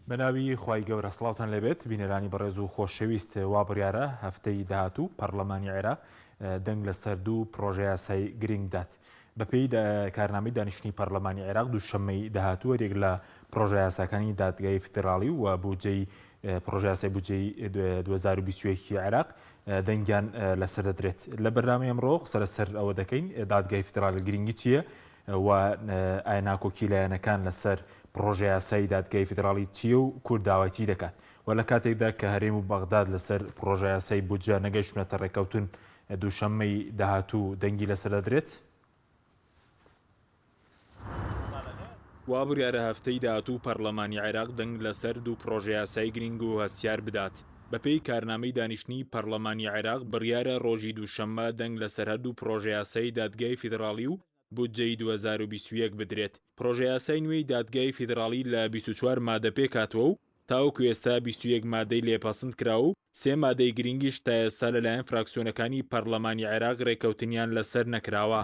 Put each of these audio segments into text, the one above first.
بەناوی خوای گەورە سڵاوتان لێبێت بینەرانی بەڕێز و خۆشەویست وا بڕیارە هەفتەی داهاتوو پەڕلەمانی عێراق دەنگ لەسەر دوو پڕۆژەیاسای گرنگ بدات. بەپێی کارنامەی دانیشتنی پەڕلەمانی عێراق دووشەممەی داهاتوو هەریەک لە پڕۆژەیاساکانی دادگای فیدڕاڵی و بودجەی پڕۆژەیاسای بودجەی 2021 ی عێراق دەنگیان لەسەر دەدرێت. لە بەرنامەی ئەمڕۆ قسە لەسەر ئەوە دەکەین دادگای فیدڕاڵی گرنگی چییە و ئایا ناکۆکی لایەنەکان لەسەر پڕۆژەیاسای دادگای فیدڕاڵی چییە و کورد داوای چی دەکات و لە کاتێکدا کە هەرێم و بەغداد لەسەر پڕۆژەیاسای بودجە نەگەیشتوونەتە ڕێککەوتن دووشەممەی داهاتوو دەنگی لەسەر دەدرێت. وا بڕیارە هەفتەی داهاتوو پەڕڵەمانی عێراق دەنگ لەسەر دوو پڕۆژەیاسای گرنگ و هەستیار بدات. بەپێی کارنامەی دانیشتنی پەڕڵەمانی عێراق بڕیارە ڕۆژی دووشەممە دەنگ لەسەر هەردوو پڕۆژەیاسای دادگای فیدڕاڵی و بودجەی 2021 بدرێت. پڕۆژەیاسای نوێی دادگای فیدڕاڵی لە 24 مادە پێکهاتووە و تاوەکو ئێستا 21 مادەی لێ پەسند کرا و سێ مادەی گرنگیش تا ئێستا لەلایەن فراکسیۆنەکانی پەڕلەمانی عێراق رێککەوتنیان لەسەر نەکراوە.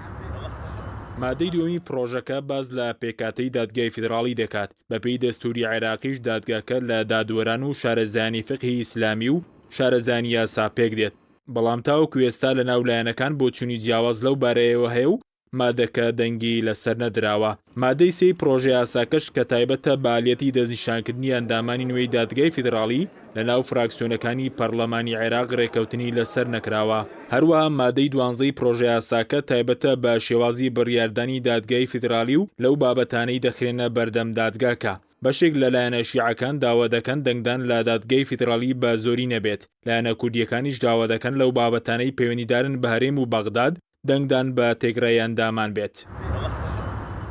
مادەی دووەمی پڕۆژەکە باس لە پێکهاتەی دادگای فیدڕاڵی دەکات، بەپێی دەستووری عێراقیش دادگاکە لە دادوەران و شارەزایانی فیقهی ئیسلامی و شارەزایانی یاسا پێکدێت، بەڵام تاوەکو ئێستا لەناو لایەنەکان بۆچوونی جیاواز لەو بارەیەوە هەیە و مادەکە دەنگی لەسەر نەدراوە. مادەی سێی پڕۆژەیاساکەش کە تایبەتە بە ئالیەتی دەستنیشانکردنی ئەندامانی نوێی دادگای فیدڕاڵی لەناو فراکسیۆنەکانی پەڕلەمانی عێراق رێککەوتنی لەسەر نەکراوە. هەروەها مادەی دوانزەی پڕۆژەیاساکە تایبەتە بە شێوازی بڕیاردانی دادگای فیدڕاڵی و لەو بابەتانەی دەخرێنە بەردەم دادگاکە. بەشێک لە لایەنە شیعەکان داوا دەکەن دەنگدان لە دادگای فیدڕاڵی بە زۆری نەبێت، لایەنە کوردییەکانیش داوا دەکەن لەو بابەتانەی پەیوەندیدارن بە هەرێم و بەغداد دەنگدان بە تێکرای ئەندامان بێت.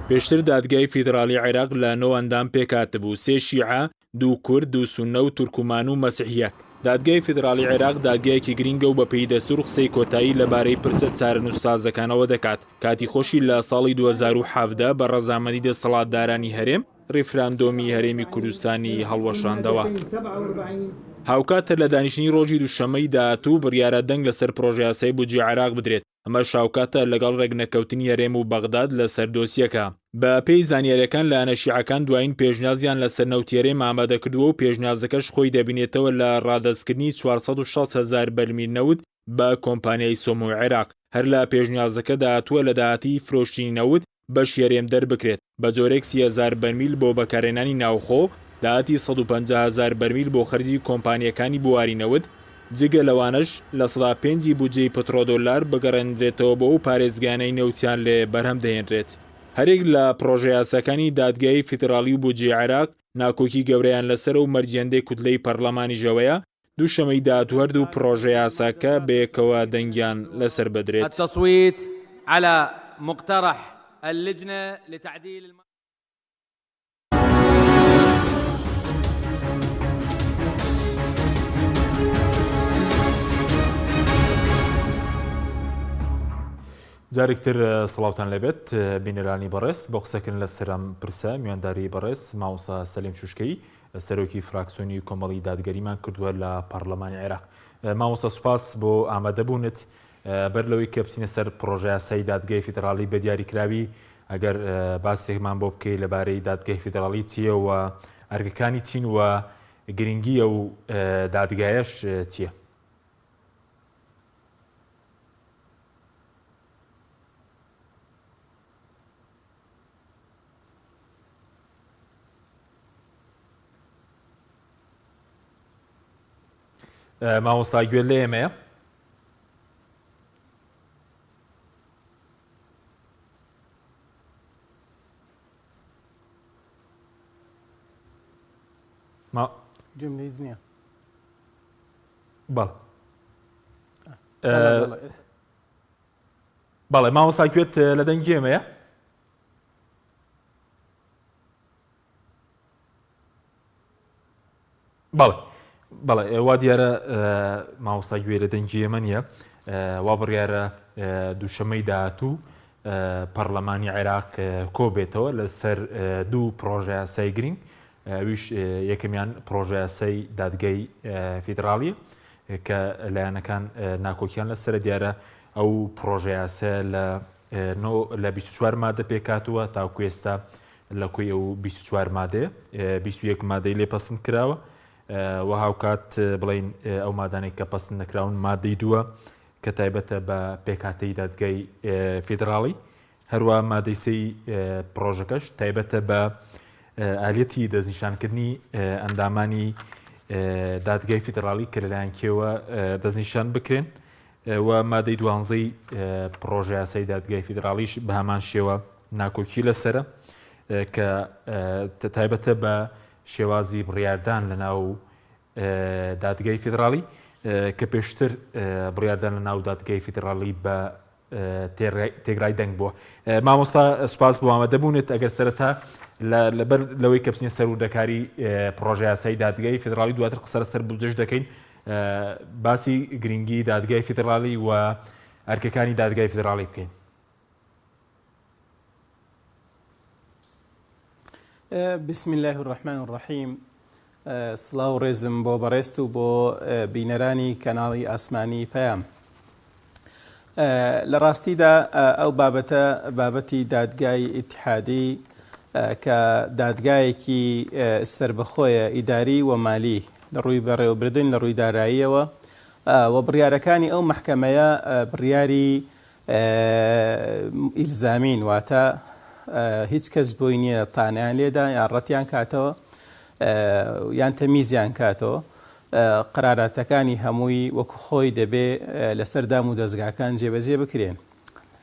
پێشتر دادگای فیدڕاڵی عێراق لە نۆ ئەندام پێکهاتبوو، سێ شیعە، دوو کورد، دوو سوننە و تورکمان و مەسیحییەک. دادگای فیدڕاڵی عێراق دادگایەکی گرینگە و بەپێی دەستوور قسەی کۆتایی لەبارەی پرسە چارەنووسسازەکانەوە دەکات. کاتی خۆشی لە ساڵی 2017 بە ڕەزامەندی دەستەڵاتدارانی هەرێم، ڕیفراندۆمی هەرێمی کوردستانی هەڵوەشاندەوە. هاوکات لە دانیشتنی ڕۆژی دووشەممەی داهاتوو بڕیارە دەنگ لەسەر پڕۆژەیاسای بودجەی عێراق بدرێت، ئەمەش هاوکاتە لەگەڵ ڕێکنەکەوتنی هەرێم و بەغداد لەسەر دۆسیەکە. بە پێی زانیارییەکان لایەنە شیعەکان دوایین پێشنیازیان لەسەر نەوتی هەرێم ئامادەکردووە و پێشنیازەکەش خۆی دەبینێتەوە لە ڕادەستکردنی 460 هەزار بەرمیل نەوت بە کۆمپانیای سۆمۆی عێراق. هەر لە پێشنیازەکەدا هاتووە لە داهاتی فرۆشتنی نەوت بەشی هەرێم دەربکرێت، بە جۆرێک 30 هەزار بەرمیل بۆ بەکارهێنانی ناوخۆ، داهاتی 150 هەزار بەرمیل بۆ خەرجی کۆمپانییەکانی بواری نەوت، جگە لەوانەش 5% ی بودجەی پترۆدۆلار بگەڕێنرێتەوە بۆ ئەو پارێزگایانەی نەوتیان لێ بەرهەم دەهێنرێت. هەریەک لە پڕۆژەیاساکانی دادگای فیدڕاڵی و بودجەی عێراق ناکۆکی گەورەیان لەسەرە و مەرجی هەندێک کوتلەی پەڕلەمانیش ئەوەیە دووشەمەی داهاتوو هەردوو پڕۆژەیاساکە بەیەکەوە دەنگیان لەسەر بدرێت. التصویت علی مقترح اللجنە لتعدیل. جارێکتر سڵاوتان لێبێت بینەرانی بەڕێز بۆ قسەکردن لەسەر ئەم پرسە میوانداری بەڕێز مامۆستا سەلیم شوشکەیی سەرۆکی فراکسیۆنی کۆمەڵی دادگەریمان کردووە لە پەڕلەمانی عێراق. مامۆستا سوپاس بۆ ئامادەبوونت. بەر لەوەی کە بچینە سەر پڕۆژەیاسای دادگای فیدڕاڵی بە دیاریکراوی ئەگەر باسێکمان بۆ بکەی لەبارەی دادگای فیدڕاڵی چییە و ئەرکەکانی چین و گرنگی ئەو دادگایەش چییە؟ مامۆستا گوێت لە ئێمەیە؟ گوێم لە هیچ نییە. بەڵێ بەڵێ مامۆستا گوێت لە دەنگی ئێمەیە؟ بەڵێ بەڵێ وا دیارە مامۆستا گوێ لە دەنگی ئێمە نییە وا بڕیارە دووشەمەی داهاتوو پەرلەمانی عێراق کۆبێتەوە لەسەر دوو پرۆژە یاسای گرنگ ئەویش یەکەمیان پرۆژە یاسای دادگای فیدراڵیە کە لایەنەکان ناکۆکیان لەسەر دیارە ئەو پرۆژە یاسایە لە لە 24 مادە پێکاتوە تاکو ئێستا. لە کۆی ئەو 24 مادەیە 21 مادەی لێ پەسند کراوە و هاوکات بڵین ئەو مادانێک کە پەسند نەکراون مادەی دووە کە تایبەتە بە پێکهاتەی دادگای فیدراڵی هەروا مادەی سێی پڕۆژەکەش تایبەتە بە ئالیەتی دەستنیشانکردنی ئەندامانی دادگای فیدراڵی کە لەلایەن کێوە دەستنیشان بکرێن و مادەی دوانزەی پڕۆژە یاسای دادگای فیدراڵیش بە هەمان شێوە ناکۆکی لەسرە کە تایبەتە بە شێوازی بڕیاردان لە ناو دادگای فیدراڵی کە پێشتر بڕیاردان لە ناو دادگای فیدراڵی بە تێگرای دەنگ بووە. مامۆستا سوپاس بۆ ئامادەبوونت. ئەگەر سەرەتا لەبەر لەوەی کە بچینە سەر وردەکاری پڕۆژەیاسای دادگای فیدراڵی دواتر قسە لەسەر بودجەش دەکەین باسی گرنگی دادگای فیدراڵی و ئەرکەکانی دادگای فیدراڵی بکەین. بسم اللە الرحمن الرحیم سڵاو و ڕێزم بۆ بەڕێزت و بۆ بینەرانی کەناڵی ئاسمانی پەیام. لە ڕاستیدا ئەو بابەتە بابەتی دادگای ئیتحادی کە دادگایەکی سربەخۆیە ئیداری و مالی لە ڕووی بەڕێوەبردن لە ڕووی داراییەوە و بڕیارەکانی ئەو مەحکەمەیە بڕیاری ئیلزامین واتە هیچ کەس بۆی نییە تانەیان لێدا یان ڕەتیان کاتەوە یان تەمیزیان کاتەوە قراراتەکانی هەمووی وەکو خۆی دەبێ لەسەر دام و دەستگاکان جێبەجێ بکرێن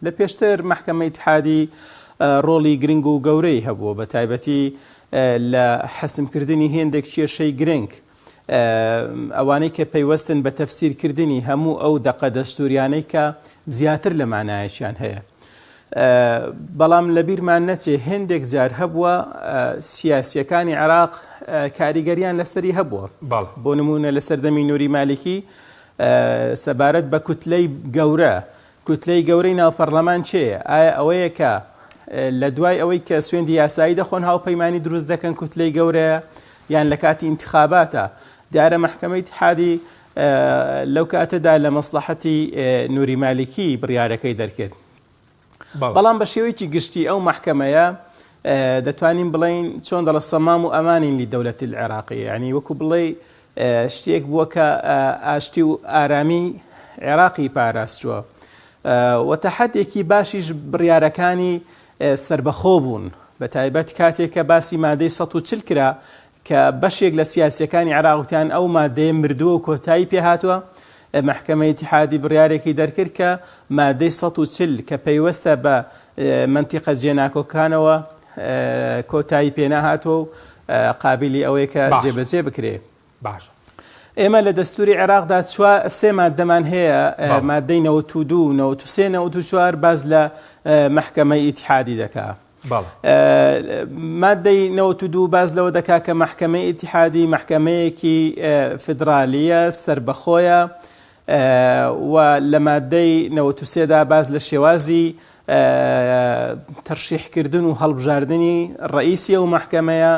لە پێشتر مەحکەمە ئیتحادی ڕۆڵی گرنگ و گەورەی هەبووە بە تایبەتی لە حەسمکردنی هێندێک کێشەی گرنگ ئەوانەی کە پەیوەستن بە تەفسیرکردنی هەموو ئەو دەقە دەستوریانەی کە زیاتر لە مانایەکیان هەیە. بەڵام لەبیرمان نەچێ هێندێک جار هەبووە سیاسیەکانی عێراق کاریگەریان لەسەری هەبووە بۆ نمونە لە سەردەمی نوری مالکی سەبارەت بە کوتلەی گەورە کوتلەی گەورەی ناو پەڕلەمان کێیە؟ ئایا ئەوەیە کە لە دوای ئەوەی کە سوێندی یاسایی دەخۆن هاوپەیمانی دروست دەکەن کوتلەی گەورەیە یان لە کاتی ئینتخاباتە؟ دیارە مەحکەمەی ئیتحادی لەو کاتەدا لە مەسڵەحەتی نوری مالیکی بڕیارەکەی دەرکرد. بەڵام بە شێوەیەکی گشتی ئەو مەحکەمەیە دەتوانین بڵێین چۆن دەڵە سەمام و ئەمانین لی دەولەتی العراقی یعنی وەکو بڵێ شتێک بووە کە ئاشتی و ئارامی عێراقی پاراستووە و تەحەدێکی باشیش بڕیارەکانی سربەخۆ بوون بە تایبەت کاتێک کە باسی مادەی 140 کرا کە بەشێک لە سیاسیەکانی عێراق وتیان ئەو مادەیە مردووە و کۆتایی پێهاتووە، مەحکەمەی ئیتیحادی بڕیارێکی دەرکرد کە مادەی 140 کە پەیوەستە بە مەنتیقە جێناکۆکانەوە کۆتایی پێنەهاتووە و قابیلی ئەوەیە کە جێبەجێ بکرێ. باشە. ئێمە لە دەستوری عێراقدا چوا سێ مادەمان هەیە مادەی 92 93 94 باز لە مەحکەمەی ئیتیحادی دەکا. مادەی 92 باس لەوە دەکا کە مەحکەمەی ئیتیحادی مەحکەمەیەکی فیدرالیە سەربەخۆیە و لە مادەی 93 دا باس لە شێوازی تەرشیحکردن و هەڵبژاردنی ڕئیسی ئەو مەحکەمەیە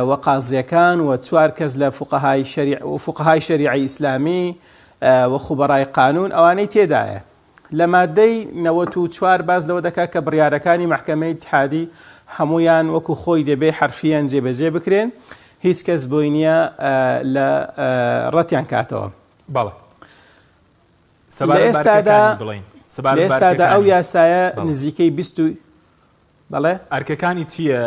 و قازیەکان و چوار کەس لە فقەهای شەریع و فقەهای شەریعەی ئیسلامی و خوبەرای قانون ئەوانەی تێدایە. لە مادەی 94 باس لەوە دەکات کە بڕیارەکانی مەحکەمەی ئیتحادی هەموویان وەکو خۆی دەبێ حەرفیەن جێبەجێ بکرێن، هیچ کەس بۆی نییە لە ڕەتیان کاتەوە. بەڵێ. لە سەبارەت بە ئێستادا ئەرکەکانی بڵێین. لە سەبارەت بە ئێستادا ئەو ئەرکەکانی. یاسایە بەڵێ. نزیکەی 20 و بەڵێ؟ ئەرکەکانی چییە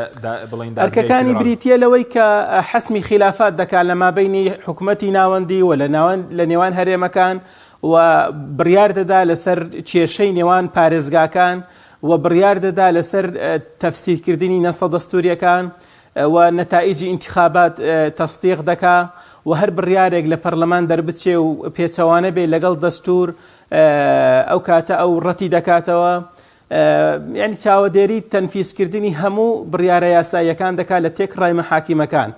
بڵێین دادگای ئەرکەکانی فیدراڵی؟ بریتییە لەوەی کە حەسمی خیلافات دەکات لە مابەینی حکومەتی ناوەندی و لە ناوەند لە نێوان هەرێمەکان و بڕیار دەدا لەسەر کێشەی نێوان پارێزگاکان و بڕیار دەدا لەسەر تەفسیرکردنی نەسە دەستوریەکان و نەتائیجی ئینتخابات تەسدیق دەکا و هەر بڕیارێک لە پەرلەمان دەربچێ و پێچەوانە بێ لەگەڵ دەستور ئەو کاتە ئەو ڕەتی دەکاتەوە یانی چاوەدێری تەنفیزکردنی هەموو بڕیارە یاساییەکان دەکات لە تێکڕای مەحاکیمەکان.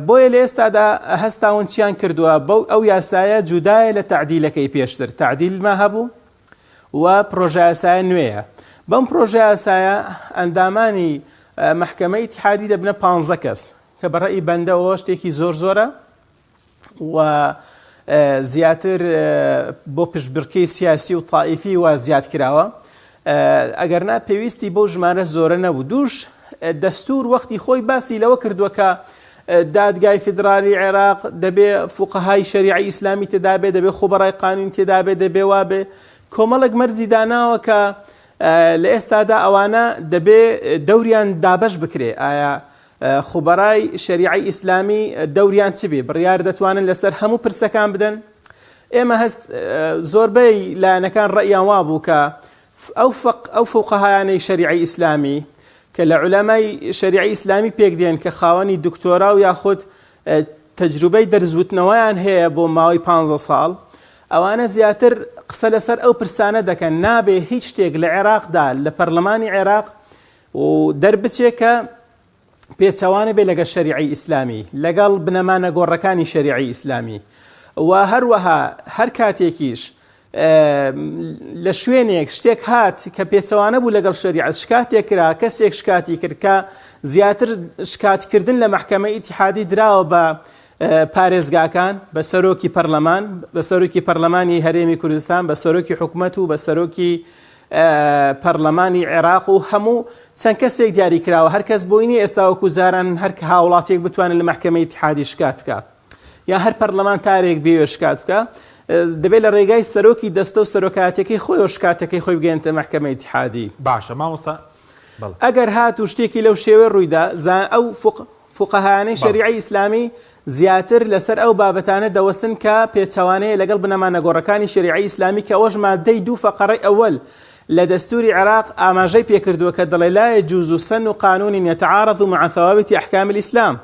بۆیە لە ئێستادا هەستاون چیان کردووە بەو ئەو یاسایە جودایە لە تەعدیلەکەی پێشتر تەعدیل ما هەبوو و پرۆژە یاسایە نوێیە بەم پرۆژە یاسایە ئەندامانی مەحکەمەی ئیتحادی دەبنە 15 کەس کە بە ڕەئی بەندەوە شتێکی زۆر زۆرە و زیاتر بۆ پشتبڕکێی سیاسی و تائیفی وا زیاد کراوە ئەگەر نا پێویستی بەو ژمارە زۆرە نەبوو دووش دەستور وەختی خۆی باسی لەوە کردووە کە دادگای فیدرالی عێراق دەبێ فوقەهای شەریعەی ئیسلامی تێدابێ، دەبێ خوبەرای قانون تێدابێ، دەبێ وابێ. کۆمەڵێک مەرجی داناوە کە لە ئێستادا ئەوانە دەبێ دەوریان دابەش بکرێ. ئایا خوبەرای شەریعەی ئیسلامی دەوریان چ بێ؟ بڕیار دەتوانن لەسەر هەموو پرسەکان بدەن؟ ئێمە هەست زۆربەی لایەنەکان ڕەئیان وابوو کە ئەو فەق ئەو فوقەهایانەی شەریعەی ئیسلامی کە لە عولەمای شەریعەی ئیسلامی پێک دێن کە خاوەنی دکتۆرا و یاخود تەجروبەی دەرس وتنەوەیان هەیە بۆ ماوەی پانزە ساڵ ئەوانە زیاتر قسە لەسەر ئەو پرسانە دەکەن نابێ هیچ شتێک لە عێراقدا لە پەرلەمانی عێراق و دەربچێ کە پێچەوانە بێ لەگەڵ شەریعەی ئیسلامی، لەگەڵ بنەما نەگۆڕەکانی شەریعەی ئیسلامی و هەروەها هەر کاتێکیش لە شوێنێک شتێک هات کە پێچەوانە بوو لەگەڵ شەریعەت شکاتێک کرا کەسێک شکاتی کرد کە زیاتر شکاتکردن لە مەحکەمە ئیتیحادی دراوە بە پارێزگاکان بە سەرۆکی پەرلەمان بە سەرۆکی پەرلەمانی هەرێمی کوردستان بە سەرۆکی حکومەت و بە سەرۆکی پەرلەمانی عێراق و هەموو چەند کەسێک دیاری کراوە هەر کەس بۆی نییە ئێستا وەکو جاران هەر هاوڵاتیەک بتوانێت لە مەحکەمەی ئیتیحادی شکات بکا یا هەر پەرلەمانتارێک بێوێ شکات بکا دەبێت لە ڕێگای سەرۆکی دەستە و سەرۆکایەتەکەی خۆی و شکاتەکەی خۆی بگەێنتە مەحکەمەی ئیتیحادی. باشە مامۆستا بەڵێ. ئەگەر هات و شتێکی لەو شێوەیە ڕوویدا ئەو فوقەهایانەی شەریعەی ئیسلامی زیاتر لەسەر ئەو بابەتانە دەوەستن کە پێچەوانەیە لەگەڵ بنەما نەگۆڕەکانی شەریعەی ئیسلامی کە ئەوەش ماددەی دوو فەقەڕەی ئەوەل لە دەستوری عێراق ئاماژەی پێکردووە کە دەڵێ لا يجوز سن قانون يتعارض مع ثوابت احکام الاسلام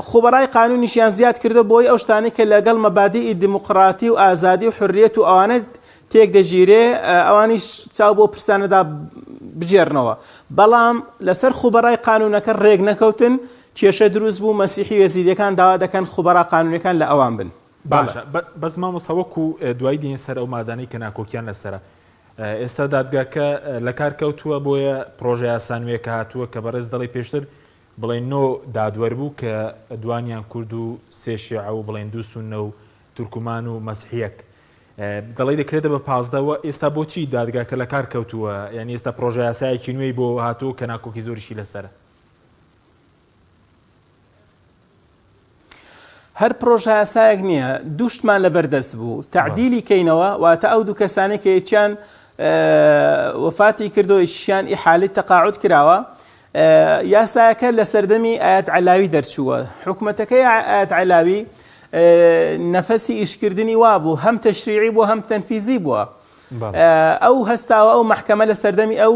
خوبەڕای قانونیشیان زیاد کردو بۆی ئەو شتانەی کە لەگەڵ مەبادیئی دیموقراتی و ئازادی و حریەت و ئەوانە تێک دەگیرێ ئەوانیش چاو بۆ پرسانەدا بگێڕنەوە بەڵام لەسەر خوبەڕای قانونەکە ڕێک نەکەوتن کێشە دروست بوو مەسیحی و یەزیدیەکان داوا دەکەن خوبەڕا قانونیەکان لە ئەوان بن. باشە بەس مامۆستا وەکو دوایی دێنە سەر ئەو مادانەی کە ناکۆکیان لەسەرە ئێستا دادگاکە لەکار کەوتووە بۆیە پڕۆژە یاسا نوێکە هاتووە کە بەڕێز دەڵێی پێشتر بڵێن نۆ دادوەر بوو کە دوانیان کورد و سێ شیعە و بڵێن دوو سوننە و تورکمان و مەسحیەک دەڵی دەکرێتە بە 15 وە ئێستا بۆچی دادگاکە لە کار کەوتووە یعنی ئێستا پڕۆژە یاسایەکی نوێی بۆ هاتووە کە ناکۆکی زۆریشی لەسەرە. هەر پڕۆژەیاسایەک نییە، دوو شتمان لەبەردەست بوو، تەعدیلی کەینەوە، واتە ئەو دوو کەسانەی کە یەکیان وەفاتی کردو یەکیشیان ئیحالەی تەقاعود کراوە، یاسایەکە لە سەردەمی ئایەت عەلاوی دەرچووە، حکومەتەکەی ئایەت عەلاوی نەفەسی ئیشکردنی وابوو، هەم تەشریعی بووە هەم تەنفیزی بووە. ئەو هەستاوە ئەو مەحکەمە لە سەردەمی ئەو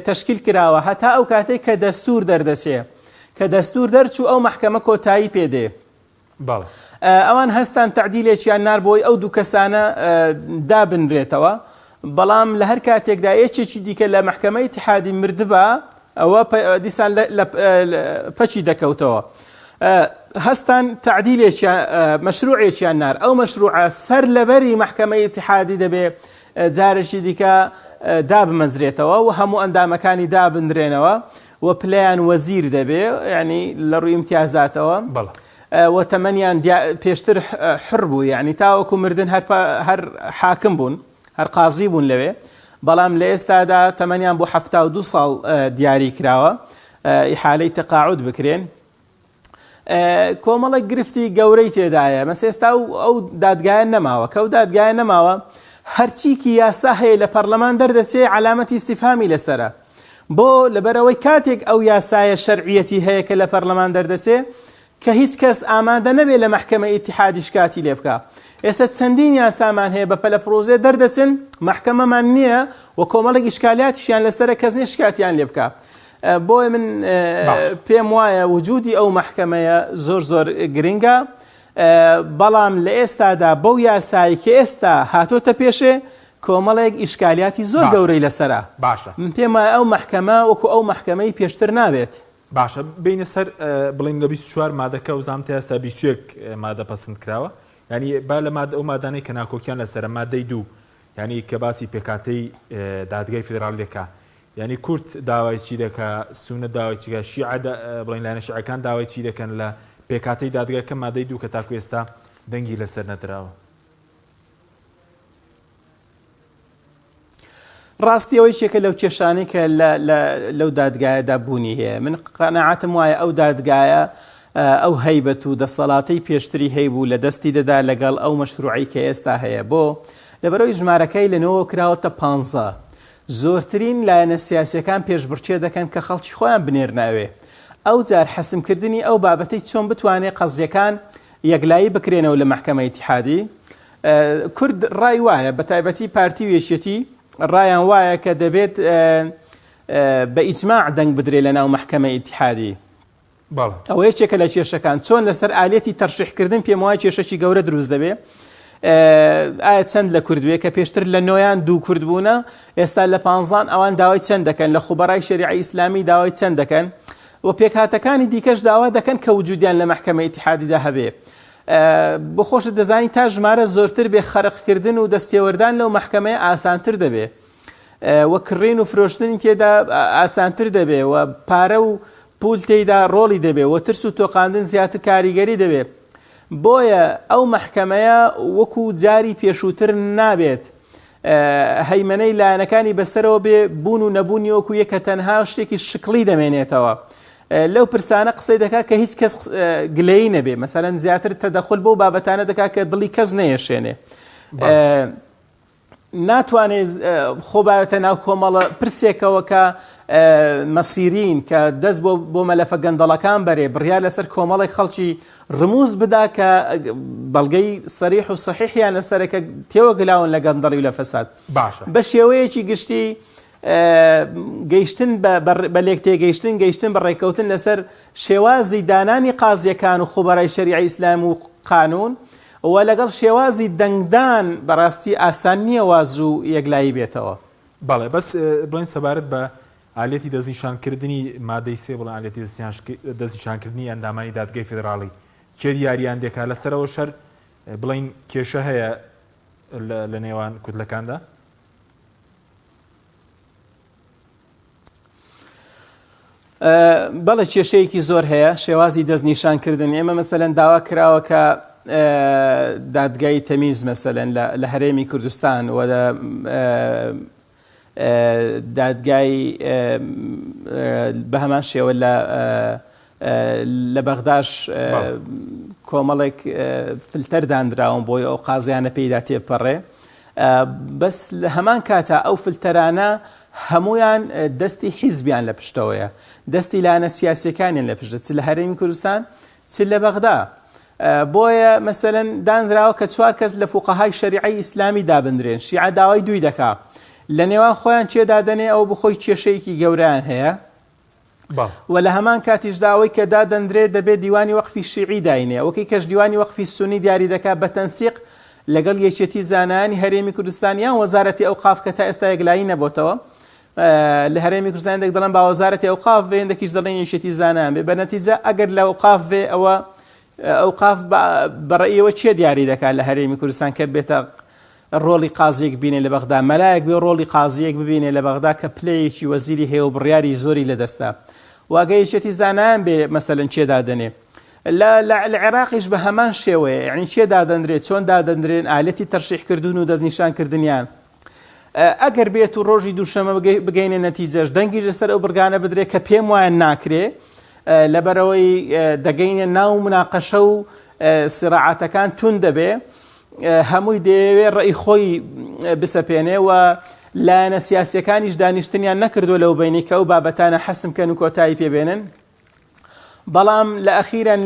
تەشکیل کراوە هەتا ئەو کاتێک کە دەستور دەردەچێ کە دەستور دەرچوو ئەو مەحکەمە کۆتایی پێدێ ئەوان هەستان تەعدیلێکیان نار بۆی ئەو دوو کەسانە دابنرێتەوە بەڵام لە هەر کاتێکدا یەکێکی دیکە لە مەحکەمە ئیتحادی مردبا ئەوە دیسان پەکی دەکەوتەوە. هەستان تەعدیلێکیان مەشروعێکیان نار ئەو مەشروعە سەر لەبەری مەحکەمەی ئیتحادی دەبێ جارێکی دیکە دابمەزرێتەوە و هەموو ئەندامەکانی دابنرێنەوە و پلەیان وەزیر دەبێ ینی لە ڕووی ئیمتیازاتەوە و تەمەنیان پێشتر حڕ بوو یعنی تاوەکو مردن هەر حاکم بوون. هەر قازی بوون لەوێ، بەڵام لە ئێستادا تەمەنیان بۆ 72 ساڵ دیاری کراوە ئیحالەی تەقاعود بکرێن. کۆمەڵێک گرفتی گەورەی تێدایە مەس ئێستا ئەو دادگایە نەماوە کە ئەو دادگایە نەماوە هەرچیکی یاسا هەیە لە پەرلەمان دەردەچێ عەلامەتی ئیستیفهامی لەسەرە بۆ لەبەرئەوەی کاتێک ئەو یاسایە شەرعیەتی هەیە کە لە پەرلەمان دەردەچێ کە هیچ کەس ئامادە نەبێ لە مەحکەمەی ئیتیحادی شکاتی لێ بکا. ئێستا چەندین یاسامان هەیە بە پەلەپڕوزێ دەردەچن، مەحکەمەمان نییە و کۆمەڵێک ئیشکالیاتیشیان لەسەرە کەس نییە شکاتیان لێ بکا. بۆیە من پێم وایە وجودی ئەو مەحکەمەیە زۆر زۆر گرنگە، بەڵام لە ئێستادا بەو یاسایەی کە ئێستا هاتۆتە پێشێ کۆمەڵێک ئیشکالیاتی زۆر گەورەی لەسەرە. باشە. من پێم وایە ئەو مەحکەمە وەکو ئەو مەحکەمەی پێشتر نابێت. باشە بینە سەر بڵین لە 24 مادەکە و زام تا ئێستا 21 مادە پەسند کراوە یعنی با لە مادە ئەو مادانەی کە ناکۆکیان لەسەرە مادەی دوو یعنی کە باسی پێکاتەی دادگای فیدراڵ دەکا یعنی کورد داوای چی دەکا سونە داوای چیکە شیعە بڵین لایەنە شیعەکان داوای چی دەکەن لە پێکاتەی دادگاکە مادەی دوو کە تاکو ئێستا دەنگی لەسەر نەدراوە. ڕاستی ئەوە یەکێکە لەو کێشانەی کە لەو دادگایەدا بوونی هەیە. من قەناعەتم وایە ئەو دادگایە ئەو هەیبەت و دەسەڵاتەی پێشتری هەیبوو لە دەستی دەدا لەگەڵ ئەو مەشروعەی کە ئێستا هەیە. بۆ؟ لەبەرئەوەی ژمارەکەی لە نۆوە کراوەتە پانزە. زۆرترین لایەنە سیاسیەکان پێشبڕکێ دەکەن کە خەڵکی خۆیان بنێرنە ئەوێ. ئەوجار حەسمکردنی ئەو بابەتەی چۆن بتوانێ قەزیەکان یەکلایی بکرێنەوە لە مەحکەمە ئیتیحادی، کورد ڕای وایە بە تایبەتی پارتی و یەکێتی ڕایان وایە کە دەبێت بە ئیجماع دەنگ بدرێ لە ناو مەحکەمە ئیتیحادی. ئەوە یەکێکە لە کێشەکان چۆن لەسەر ئالەتی تەرشیحکردن پێم وایە کێشەکی گەورە دروست دەبێ ئایا چەند لە کورد بێ کە پێشتر لە نۆیان دوو کورد بوونە ئێستا لە پانزان ئەوان داوای چەند دەکەن لە خوبەرای شەریعە ئیسلامی داوای چەند دەکەن و پێکهاتەکانی دیکەش داوا دەکەن کە وجودیان لە مەحکەمە ئیتیحادیدا هەبێ بۆ خۆشت دەزانی تا ژمارە زۆرتر بێ خەرقکردن و دەستێوەردان لەو مەحکەمەیە ئاسانتر دەبێ و کڕین و فرۆشتنی تێدا ئاسانتر دەبێ و پارە و پول تێیدا ڕۆڵی دەبێ و ترس و تۆقاندن زیاتر کاریگەری دەبێ بۆیە ئەو مەحکەمەیە وەکو جاری پێشووتر نابێت هەیمەنەی لایەنەکانی بەسەرەوە بێ بوون و نەبوونی وەکو یەکە تەنها شتێکی شکڵی دەمێنێتەوە لەو پرسانە قسەی دەکات کە هیچ کەس گلەیی نەبێ مەسەلەن زیاتر تەدەخل بەو بابەتانە دەکات کە دڵی کەس نەیەشێنێ ناتوانێت خۆ باوێتە ناو کۆمەڵە پرسێکەوە کە مەسیرین کە دەست بۆ بۆ مەلەفە گەندەڵەکان بەرێ بڕیار لەسەر کۆمەڵێک خەڵکی ڕموز بدا کە بەڵگەی سەریح و سەحیحیان لەسەرە کە تێوە گلاون لە گەندەڵی و لە فەساد باشە بە شێوەیەکی گشتی گەیشتن بە لێکتێگەیشتن گەیشتن بە ڕێککەوتن لەسەر شێوازی دانانی قازیەکان و خوبەرای شەریعەی ئیسلام و قانون و لەگەڵ شێوازی دەنگدان بەڕاستی ئاسان نییە وا زوو یەکلایی بێتەوە. بەڵێ بەس بڵێن سەبارەت بە ئالیەتی دەستنیشانکردنی مادەی سێ بڵێن ئالیەتی دەستنیشانکردنی ئەندامانی دادگای فیدراڵی کێ دیاریان دەکا لەسەرەوە شەر بڵێن کێشە هەیە لە نێوان کوتلەکاندا؟ بەڵێ کێشەیەکی زۆر هەیە شێوازی دەستنیشانکردن ئێمە مەسەلەن داوا کراوە کە دادگای تەمیز مەسەلەن لە هەرێمی کوردستان و دادگای بە هەمان شێوە لە لە بەغداش کۆمەڵێک فلتەر دانراون بۆی ئەو قازیانە پێیدا تێپەڕێ بەس لە هەمان کاتا ئەو فلتەرانە هەمویان دەستی حیزبیان لە پشتەوەیە دەستی لایەنە سیاسیەکانیان لە پشتە چ لە هەرێمی کوردستان چ لە بەغدا بۆیە مەسەلەن دانراوە کە چوار کەس لە فوقەهای شەریعەی ئیسلامی دابندرێن شیعە داوای دووی دەکا لە نێوان خۆیان چێ دادەنێ ئەو بخۆی کێشەیەکی گەورەیان هەیە و لە هەمان کاتیشدا ئەوەی کە دادەندرێت دەبێت دیوانی وەقفی شیعی داینێ، ئەوەکەی کەش دیوانی وەقفی سوننی دیاری دەکات بە تەنسیق لەگەڵ یەکێتی زانایانی هەرێمی کوردستان یان وەزارەتی ئەوقاف کە تا ئێستا یەکلایی نەبۆتەوە لە هەرێمی کوردستان هەندێک دەڵێن با وەزارەتی ئەوقاف بێ هەندێکیش دەڵێن یەکێتی زانایان بێ بە نەتیجە ئەگەر لە ئەوقاف بێ ئەوە ئەوقاف بە ڕەئیەوە کێ دیاری دەکات لە هەرێمی کوردستان کە بێتە ڕۆڵی قازییەک ببینێ لە بەغدا، مەلایەک بێ ڕۆڵی قازییەک ببینێ لە بەغدا کە پلەیەکی وەزیری هەیە و بڕیاری زۆری لە دەستە و ئەگەر یەکێتی زانایان بێ مەسەلەن کێ دادەنێ؟ لە لە عێراقیش بە هەمان شێوەیە یعنی کێ دادەنرێ چۆن دادەنرێن ئالەتی تەرشیحکردن و دەستنیشانکردنیان ئەگەر بێت و ڕۆژی دووشەمە بگەینە نەتیجەش دەنگیش لەسەر ئەو بڕگانە بدرێت کە پێم وایە ناکرێ لەبەرەوەی دەگەینە ناو مناقەشە و سراعاتەکان تون دەبێ هەمووی دەیەوێ ڕێی خۆی بسەپێنێ و لایەنە سیاسیەکانیش دانیشتنیان نەکردووە لەو بینی کە ئەو بابەتانە حەسم کەن و کۆتایی پێبێنن بەڵام لە ئەخیرەن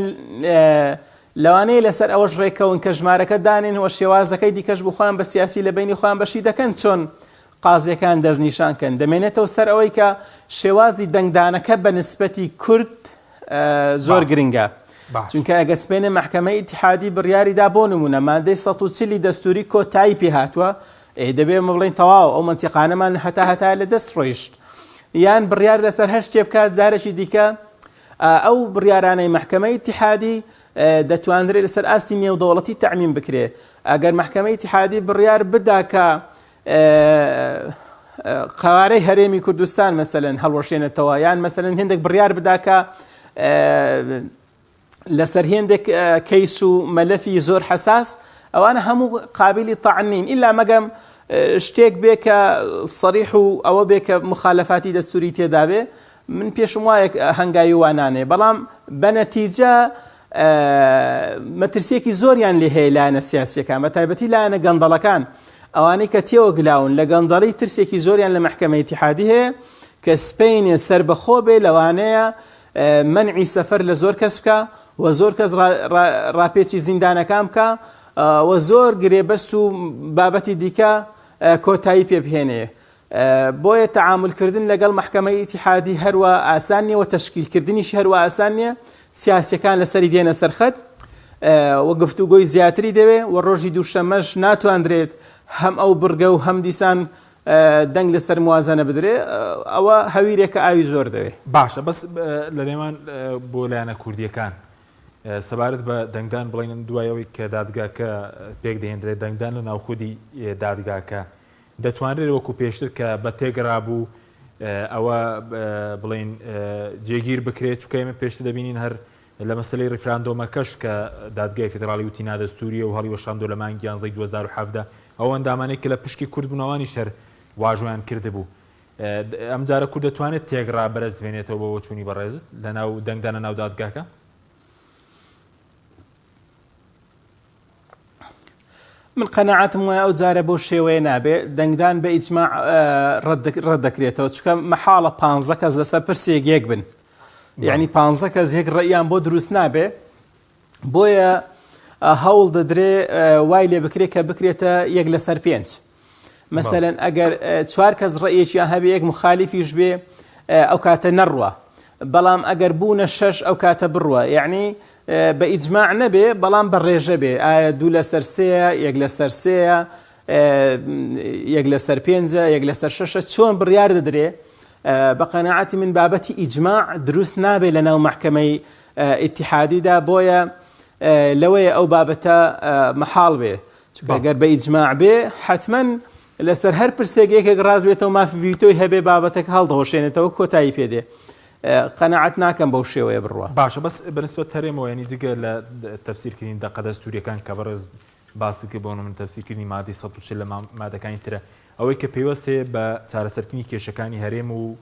لەوانەیە لەسەر ئەوەش ڕێکەون کە ژمارەکە دانێن و شێوازەکەی دیکەش بۆ خۆیان بە سیاسی لە بینی خۆیان بەشی دەکەن چۆن قازیەکان دەستنیشان کەن دەمێنێتەوە سەر ئەوەی کە شێوازی دەنگدانەکە بە نسبەتی کورد زۆر گرنگە چونکە ئەگە سپێنێ مەحکەمەی ئیتحادی بڕیاری دا بۆ نمونە مادەی 140 دەستوری کۆتایی پێ هاتووە ئێ دەبێ ئێمە بڵێین تەواو ئەو مەنتیقانەمان هەتا هەتایە لە دەست ڕۆیشت یان بڕیار لەسەر هەر شتێ بکات جارێکی دیکە ئەو بڕیارانەی مەحکەمەی ئیتحادی دەتوانرێت لەسەر ئاستی نێودەوڵەتی تەعمیم بکرێ ئەگەر مەحکەمەی ئیتحادی بڕیار بدا کە قەوارەی هەرێمی کوردستان مەسەلەن هەڵوەشێنێتەوە یان مەسەلەن هێندێک بڕیار بدا کە لەسەر هێندێک کەیس و مەلەفی زۆر حەساس ئەوانە هەموو قابلی تەعن نین ئیلا مەگەم شتێک بێ کە سەریح و ئەوە بێ کە مخالفاتی دەستوری تێدا بێ من پێشم وایە هەنگاوی وا نانێ بەڵام بە نەتیجە مەترسیەکی زۆریان لێ هەیە لایەنە سیاسیەکان بە تایبەتی لایەنە گەندەڵەکان ئەوانەی کە تێوە گلاون لە گەندەڵی ترسێکی زۆریان لە مەحکەمە ئیتیحادی هەیە کە سپەینێ سەربەخۆ بێ لەوانەیە مەنعی سەفەر لە زۆر کەس بکە و زۆر کەس ڕاپێچی زیندانەکان بکە و زۆر گرێبەست و بابەتی دیکە کۆتایی پێ بهێنێ. بۆیە تەعامول کردن لەگەڵ مەحکەمەی ئیتیحادی هەروا ئاسان نیە و تەشکیل کردنیشی هەروا ئاسان نیە، سیاسیەکان لەسەری دێنە سەر خەت و گفتوگۆی زیاتری دەوێ و ڕۆژی دووشەممەش ناتواندرێت هەم ئەو بڕگە و هەم دیسان دەنگ لەسەر موازەنە بدرێ، ئەوە هەویرێکە ئاوی زۆر دەوێ. باشە بەس لە نێوان بۆ لایەنە کوردیەکان سەبارەت بە دەنگدان بڵێن دوای ئەوەی کە دادگاکە پێک دەهێندرێت دەنگدان لە ناوخودی دادگاکە دەتوانرێت وەکو پێشتر کە بە تێگەڕا بوو ئەوە بڵێین جێگیر بکرێت چونکە ئێمە پێشتر دەبینین هەر لە مەسەلەی ڕیفراندۆمەکەش کە دادگای فیدراڵی وتی نادەستوریە و هەڵیوەشاندەوە لە مانگی یانزەی 2017 ئەو ئەندامانەی کە لە پشکی کورد بوون ئەوانیش هەر واژۆیان کردبوو ئەمجارە کورد دەتوانێت تێگڕا بەرز بێنێتەوە بۆ بۆچوونی بەڕێزت لەناو دەنگدانە ناو دادگاکە؟ من قەناعەتم وایە ئەو جارە بەو شێوەیە نابێ دەنگدان بە ئیجماع ڕەت دەکرێتەوە چونکە مەحاڵە پانزە کەس لەسەر پرسێک یەک بن یعنی پانزە کەس یەک ڕێیان بۆ دروست نابێ بۆیە هەوڵ دەدرێ وای لێ بکرێت کە بکرێتە یەک لەسەر پێنج مەسەلەن ئەگەر چوار کەس ڕەئیەکیان هەبێ یەک مخالیفیش بێ ئەو کاتە نەڕوا بەڵام ئەگەر بوونە شەش ئەو کاتە بڕوە یعنی بە ئیجماع نەبێ بەڵام بە ڕێژە بێ ئایا دوو لەسەر سێیە یەک لەسەر سێیە یەک لەسەر پێنجە یەک لەسەر شەشە چۆن بڕیار دەدرێ بە قەناعەتی من بابەتی ئیجماع دروست نابێ لە ناو مەحکەمەی ئیتیحادیدا بۆیە لەوەیە ئەو بابەتە مەحاڵ بێ چونکە گەر بە ئیجماع بێ حەتمەن لەسەر هەر پرسێک یەکێک ڕاست بێتەوە مافی ڤیتۆی هەبێ بابەتەکە هەڵدەوەشێنێتەوە کۆتایی پێ دێ قەناعەت ناکەم بەو شێوەیە بڕوا. باشە بەس بەنسبەت هەرێمەوە یانی جگە لە تەفسیرکردنی دەقە دەستوریەکان کە بەڕێز باست کرد بۆ نمونە تەفسیرکردنی مادەی 140 لە مادەکانی ترە ئەوەی کە پەیوەست هەیە بە چارەسەرکردنی کێشەکانی هەرێم و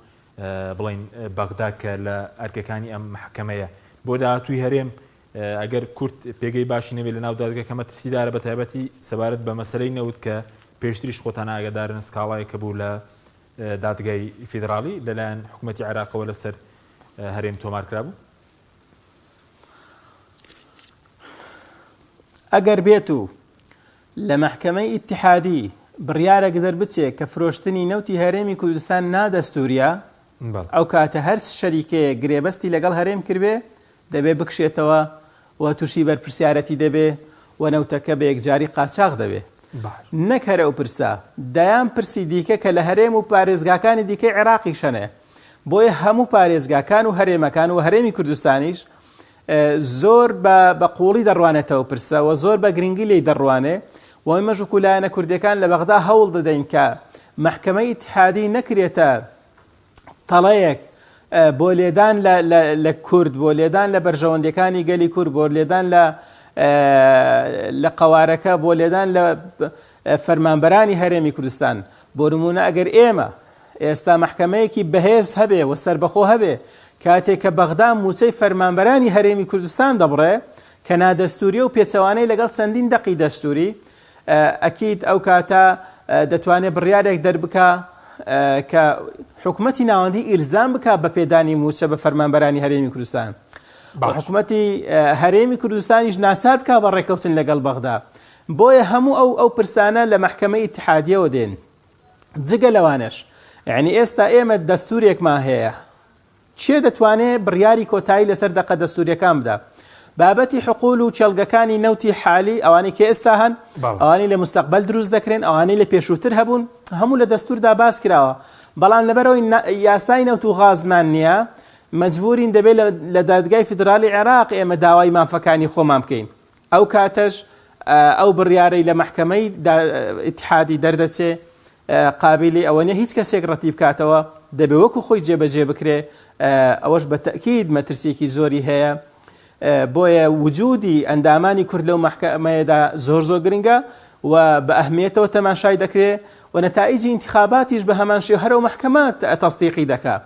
بڵێین بەغدا کە لە ئەرکەکانی ئەم مەحکەمەیە بۆ داهاتووی هەرێم ئەگەر کورد پێگەی باشی نەبێت لەناو دادگاکە مەترسیدارە بەتایبەتی سەبارەت بە مەسەلەی نەوت کە پێشتریش خۆتان ئاگادارن سکاڵایەک هەبوو لە دادگای فیدراڵی لەلایەن حکوومەتی عێراقەوە لەسەر هەرێم تۆمار کرابوو. ئەگەر بێت و لە مەحکەمەی ئیتیحادی بڕیارێک دەربچێ کە فرۆشتنی نەوتی هەرێمی کوردستان نادەستووریە، ئەو کاتە هەر شەریکەیەک گرێبەستی لەگەڵ هەرێم کردبێ دەبێ بکشێتەوە و تووشی بەرپرسیارەتی دەبێ و نەوتەکە بە یەکجاری قاچاخ دەبێ. نەک هەر ئەو پرسە، دەیان پرسی دیکە کە لە هەرێم و پارێزگاکانی دیکەی عێراقیش هەنە. بۆیە هەموو پارێزگاکان و هەرێمەکان و هەرێمی کوردستانیش زۆر بە بە قووڵی دەڕوانێتە ئەو پرسە و زۆر بە گرنگی لێی دەڕوانێ و ئێمەش وەکوو لایەنە کوردییەکان لە بەغدا هەوڵ دەدەین کە مەحکەمەی ئیتیحادی نەکرێتە تەڵەیەک بۆ لێدان لە کورد بۆ لێدان لە بەرژەوەندیەکانی گەلی کورد بۆ لێدان لە لە قەوارەکە بۆ لێدان لە فەرمانبەرانی هەرێمی کوردستان بۆ نمونە ئەگەر ئێمە ئێستا مەحکەمەیەکی بەهێز هەبێ و سربەخۆ هەبێ کاتێک کە بەغدا موچەی فەرمانبەرانی هەرێمی کوردستان دەبڕێ کە نادەستوریە و پێچەوانەی لەگەڵ چەندین دەقی دەستوری ئەکید ئەو کاتە دەتوانێت بڕیارێک دەربکا کە حکومەتی ناوەندی ئیلزام بکا بە پێدانی مووچە بە فەرمانبەرانی هەرێمی کوردستان حکومەتی هەرێمی کوردستانیش ناچار بکا بە ڕێککەوتن لەگەڵ بەغدا بۆیە هەموو ئەو ئەو پرسانە لە مەحکەمەی ئیتحادیەوە دێن جگە لەوانەش یعنی ئێستا ئێمە دەستورێکمان هەیە کێ دەتوانێ بڕیاری کۆتایی لەسەر دەقە دەستوورییەکان بدا؟ بابەتی حقول و کێڵگەکانی نەوتی حالی، ئەوانەی کە ئێستا هەن، ئەوانەی لە موستەقبەل دروست دەکرێن، ئەوانەی لە پێشووتر هەبوون، هەموو لە دەستووردا باس کراوە. بەڵام لەبەرئەوەی یاسای نەوت و غازمان نییە، مەجبوورین دەبێ لە دادگای فیدراڵی عێراق ئێمە داوای مافەکانی خۆمان بکەین. ئەو کاتەش ئەو بڕیارەی لە مەحکەمەی ئیتحادی دەردەچێ قابیلی ئەوە نیە هیچ کەسێک ڕەتی بکاتەوە، دەبێ وەکو خۆی جێبەجێ بکرێ، ئەوەش بە تەئکید مەترسیەکی زۆری هەیە، بۆیە وجودی ئەندامانی کورد لەو مەحکەمەیەدا زۆر زۆر گرنگە و بە ئەهمیەتەوە تەماشای دەکرێ و نەتائیجی ئینتخاباتیش بە هەمان شێوە هەر ئەو مەحکەمە تەسدیقی دەکا.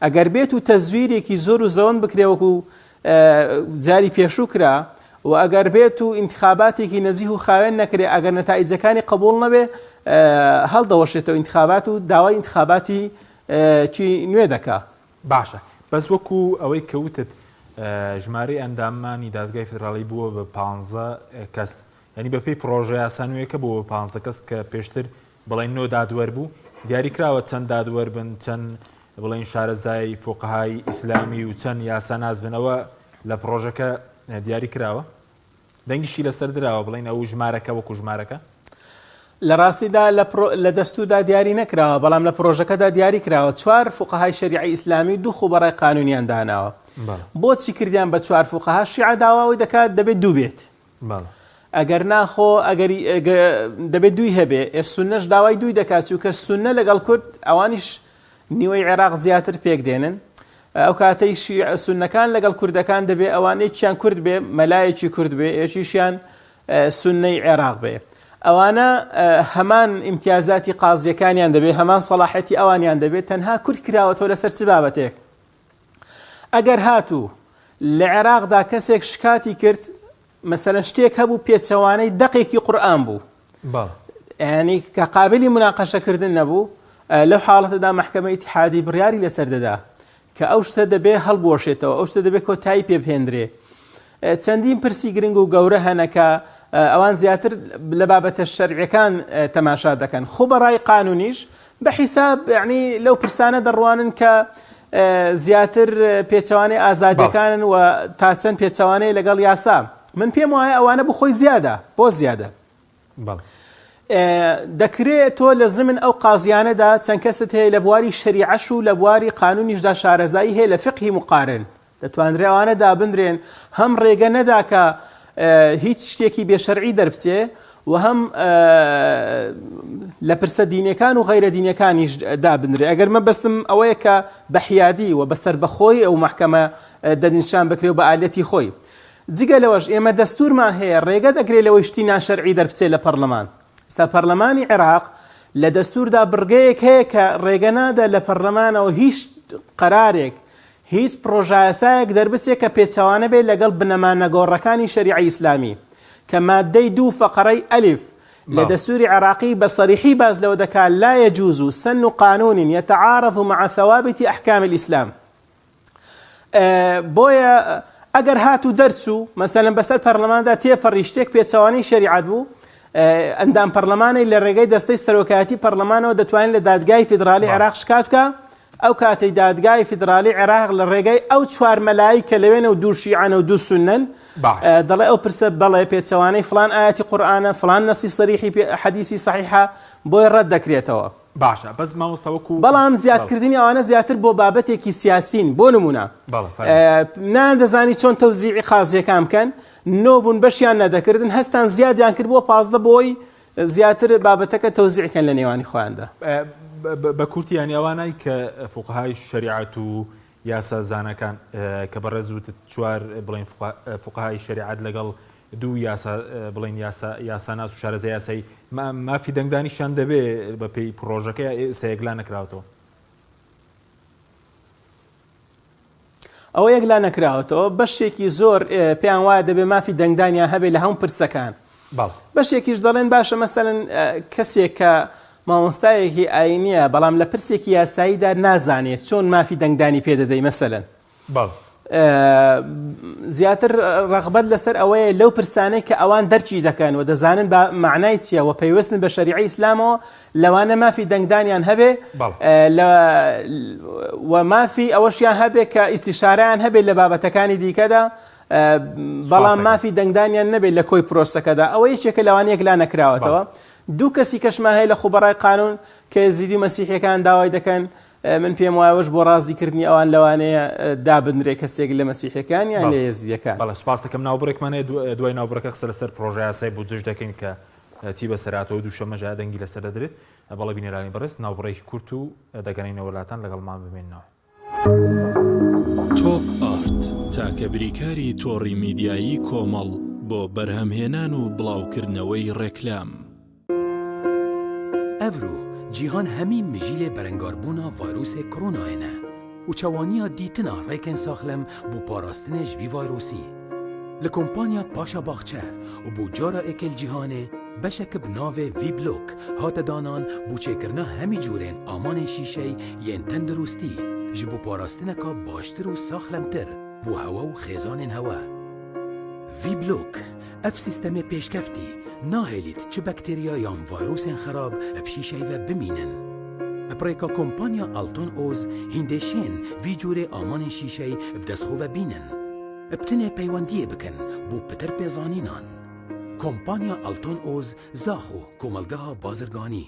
ئەگەر بێت و تەزویرێکی زۆر و زەوەند بکرێ وەکو جاری پێشوو کرا و ئەگەر بێت و ئینتخاباتێکی نەزیه و خاوێن نەکرێ ئەگەر نەتائیجەکانی قبوڵ نەبێ هەڵدەوەشێتەوە ئینتخابات و داوای ئینتخاباتی چی نوێ دەکا. باشە بەس وەکو ئەوەی کە وتت ژمارەی ئەندامانی دادگای فیدراڵی بووە بە پانزە کەس یانی بەپێی پڕۆژە یاسا نوێیەکە بووە بە پانزە کەس کە پێشتر بڵێن نۆ دادوەر بوو دیاریکراوە چەند دادوەر بن چەند بڵێن شارەزای فوقەهای ئیسلامی و چەند یاساناس بن ئەوە لە پڕۆژەکە دیاری کراوە دەنگیشی لەسەر دراوە بڵێن ئەو ژمارەکە وەکو ژمارەکە؟ لە ڕاستیدا لە پرۆ لە دەستووردا دیاری نەکراوە، بەڵام لە پرۆژەکەدا دیاری کراوە چوار فوقەهای شەریعەی ئیسلامی و دوو خوبەڕای قانوونیان داناوە. بۆچی کردیان بە چوار فوقەها؟ شیعە داوا ئەوەی دەکات دەبێت دوو بێت. ئەگەر نا خۆ ئەگەری دەبێت دووی هەبێ، ئێ سوننەش داوای دووی دەکات چونکە سوننە لەگەڵ کورد ئەوانیش نیوەی عێراق زیاتر پێک دێنن. ئەو کاتەی شیعە سوننەکان لەگەڵ کوردەکان دەبێ ئەوان یەکیان کورد بێ مەلایەکی کورد بێ یەکیشیان سوننەی عێراق بێ ئەوانە هەمان ئیمتیازاتی قازیەکانیان دەبێ هەمان سەڵاحەتی ئەوانیان دەبێت تەنها کورت کراوەتەوە لەسەر چ بابەتێک ئەگەر هاتوو لە عێراقدا کەسێک شکاتی کرد مەسەلەن شتێک هەبوو پێچەوانەی دەقێکی قورئان بوو ینی کە قابلی مناقەشەکردن نەبوو لەو حاڵەتەدا مەحکەمە ئیتحادی بڕیاری لەسەر دەدا کە ئەو شتە دەبێ هەڵبوەشێتەوە ئەو شتە دەبێ کۆتایی پێ بهێندرێ چەندین پرسی گرنگ و گەورە هەنە کە ئەوان زیاتر لە بابەتە شەرعیەکان تەماشا دەکەن خۆ بەڕای قانونیش بە حیساب یعنی لەو پرسانە دەڕوانن کە زیاتر پێچەوانەی ئازادیەکانن و تا چەند پێچەوانەیە لەگەڵ یاسا من پێم وایە ئەوانە بخۆی زیادە بۆ زیادە دەکرێت تۆ لە زمن ئەو قازیانەدا چەند کەست هەیە لە بواری شەریعەش و لە بواری قانونیشدا شارەزایی هەیە لە فقهی مقارن دەتوانرێ ئەوانە دابنرێن هەم ڕێگە نەدا کە هیچ شتێکی بێشەرعی دەربچێ و هەم لە پرسە دینەکان و غیرە دینەکانیش دابنرێ ئەگەر مەبەستم ئەوەیە کە بە حیادی و بە سەربەخۆی ئەو مەحکەمە دەنیشان بکرێ و بە ئالەتی خۆی جگە لەوەش ئێمە دەستورمان هەیە ڕێگە دەگرێت لەوەی شتی ناشەرعی دەربچێت لە پەرلەمان ئێستا پەرلەمانی عێراق لە دەستوردا بڕگەیەک هەیە کە ڕێگە نادا لە پەرلەمانەوە هیچ قەرارێک هیچ پڕۆژایاسایەک دەربچێت کە پێچەوانە بێت لەگەڵ بنەما نەگۆڕەکانی شەریعەی ئیسلامی کە ماددەی دوو فەقەرەی ئەلف لە دەستوری عێراقی بە سەریحی باس لەوە دەکات لا يجوز سن قانون يتعارض مع ثوابت احکام الاسلام بۆیە ئەگەر هاتوو دەرچوو مەسەلەن بەسەر پەرلەماندا تێپەڕی شتێک پێچەوانەی شەریعەت بوو ئەندام پەرلەمانی لە ڕێگەی دەستەی سەرۆکایەتی پەرلەمانەوە دەتوانین لە دادگای فیدرالی عێراق شکات بکە ئەو کاتەی دادگای فیدرالی عێراق لە ڕێگەی ئەو چوار مەلایی کە لەوێنە و دوو شیعەنە و دوو سوننەن دەڵێ ئەو پرسە بەڵێ پێچەوانەی فڵان ئایەتی قورئانە فڵان نەسی سەریحی حەدیسی سەحیحە بۆی ڕەت دەکرێتەوە. باشە بەس مامۆستا وەکو بەڵام زیادکردنی ئەوانە زیاتر بۆ بابەتێکی سیاسین بۆ نمونە نەیاندەزانی چۆن تەوزیعی قازیەکان بکەن نۆ بوون بەشیان نەدەکردن هەستان زیادیان کرد بۆ 15 بۆی زیاتر بابەتەکە تەوزیع کەن لە نێوانی خۆیاندا. بە کورتی یانی ئەوانەی کە فوقەهای شەریعەت و یاسا زانەکان کە بەڕێز وتت چوار بڵێن فوقەهای شەریعەت لەگەڵ دوو یاسا بڵێن یاسا یاساناس و شارەزای یاسایی مافی دەنگدانیشیان دەبێ بە پێی پڕۆژەکە یا ئێستا یەکلا نەکراوەتەوە؟ ئەوە یەکلا نەکراوەتەوە، بەشێکی زۆر پێیان وایە دەبێ مافی دەنگدانیان هەبێ لە هەموو پرسەکان. بەشێکیش دەڵێن باشە مەسەلەن کەسێک کە مامۆستایەکی ئاینییە بەڵام لە پرسێکی یاساییدا نازانێت چۆن مافی دەنگدانی پێ دەدەی مەسەلەن. زیاتر ڕەغبەت لەسەر ئەوەیە لەو پرسانەی کە ئەوان دەرکی دەکەن و دەزانن بە مەعنای چییە و پەیوەستن بە شەریعەی ئیسلامەوە لەوانە مافی دەنگدانیان هەبێ و مافی ئەوەشیان هەبێ کە ئیستیشارەیان هەبێت لە بابەتەکانی دیکەدا بەڵام مافی دەنگدانیان نەبێت لە کۆی پرۆسەکەدا ئەوە یەکێکە لەوان یەکلا نەکراوەتەوە دوو کەسی کەشمان هەیە لە خوبەڕای قانون کە ئێزیدی و مەسیحیەکان داوای دەکەن من پێم وایە ئەوەش بۆ ڕازی کردنی ئەوان لەوانەیە دابنرێ کەسێک لە مەسیحیەکان یان لە یەزیدیەکان. بەڵێ سوپاست دەکەم ناوبڕێکمان هەیە دوای ناوبڕەکە قسە لەسەر پڕۆژە یاسای بودجەش دەکەین کە چی بەسەر هاتەوە دووشەممەش دەنگی لەسەر دەدرێت بەڵێ بینەرانی بەڕێز ناوبڕێکی کورت و دەگەڕێینەوە لاتان لەگەڵمان بمێننەوە. تۆپ ئارت، تاکە بریکاری تۆڕی میدیایی کۆمەڵ بۆ بەرهەمهێنان و بڵاوکردنەوەی ڕێکلام. Evro cîhan hemî mijîlê berengarbûna vayrosê koronayê ne û çewaniya dîtina rêkên saxlem bo parastinê ji vî vayrosî. Li kompanya Paşa Baxçe û bo cara êkê li cîhanê beşek bi navê V-Block hate danan bo çêkirina hemî cûrên amanên şîşey yên tendirûstî ji bo parastineka baştir û saxlemtir bo hewe û xêzanên hewe. V-Block Ev sîstemê pêşkeftî nahêlît çi bakteriya yan vayrosên xerab bi şîşeyê ve bimînin. Bi rêka kompanya Alton Oz hîndê şên vî cûrê amanên şîşey bi dest xwe ve bînin. Bi tenê peywendiyê bikin bo pitir pêzanînan. Kompanya Alton Oz Zaxo Komelgeha Bazirganî.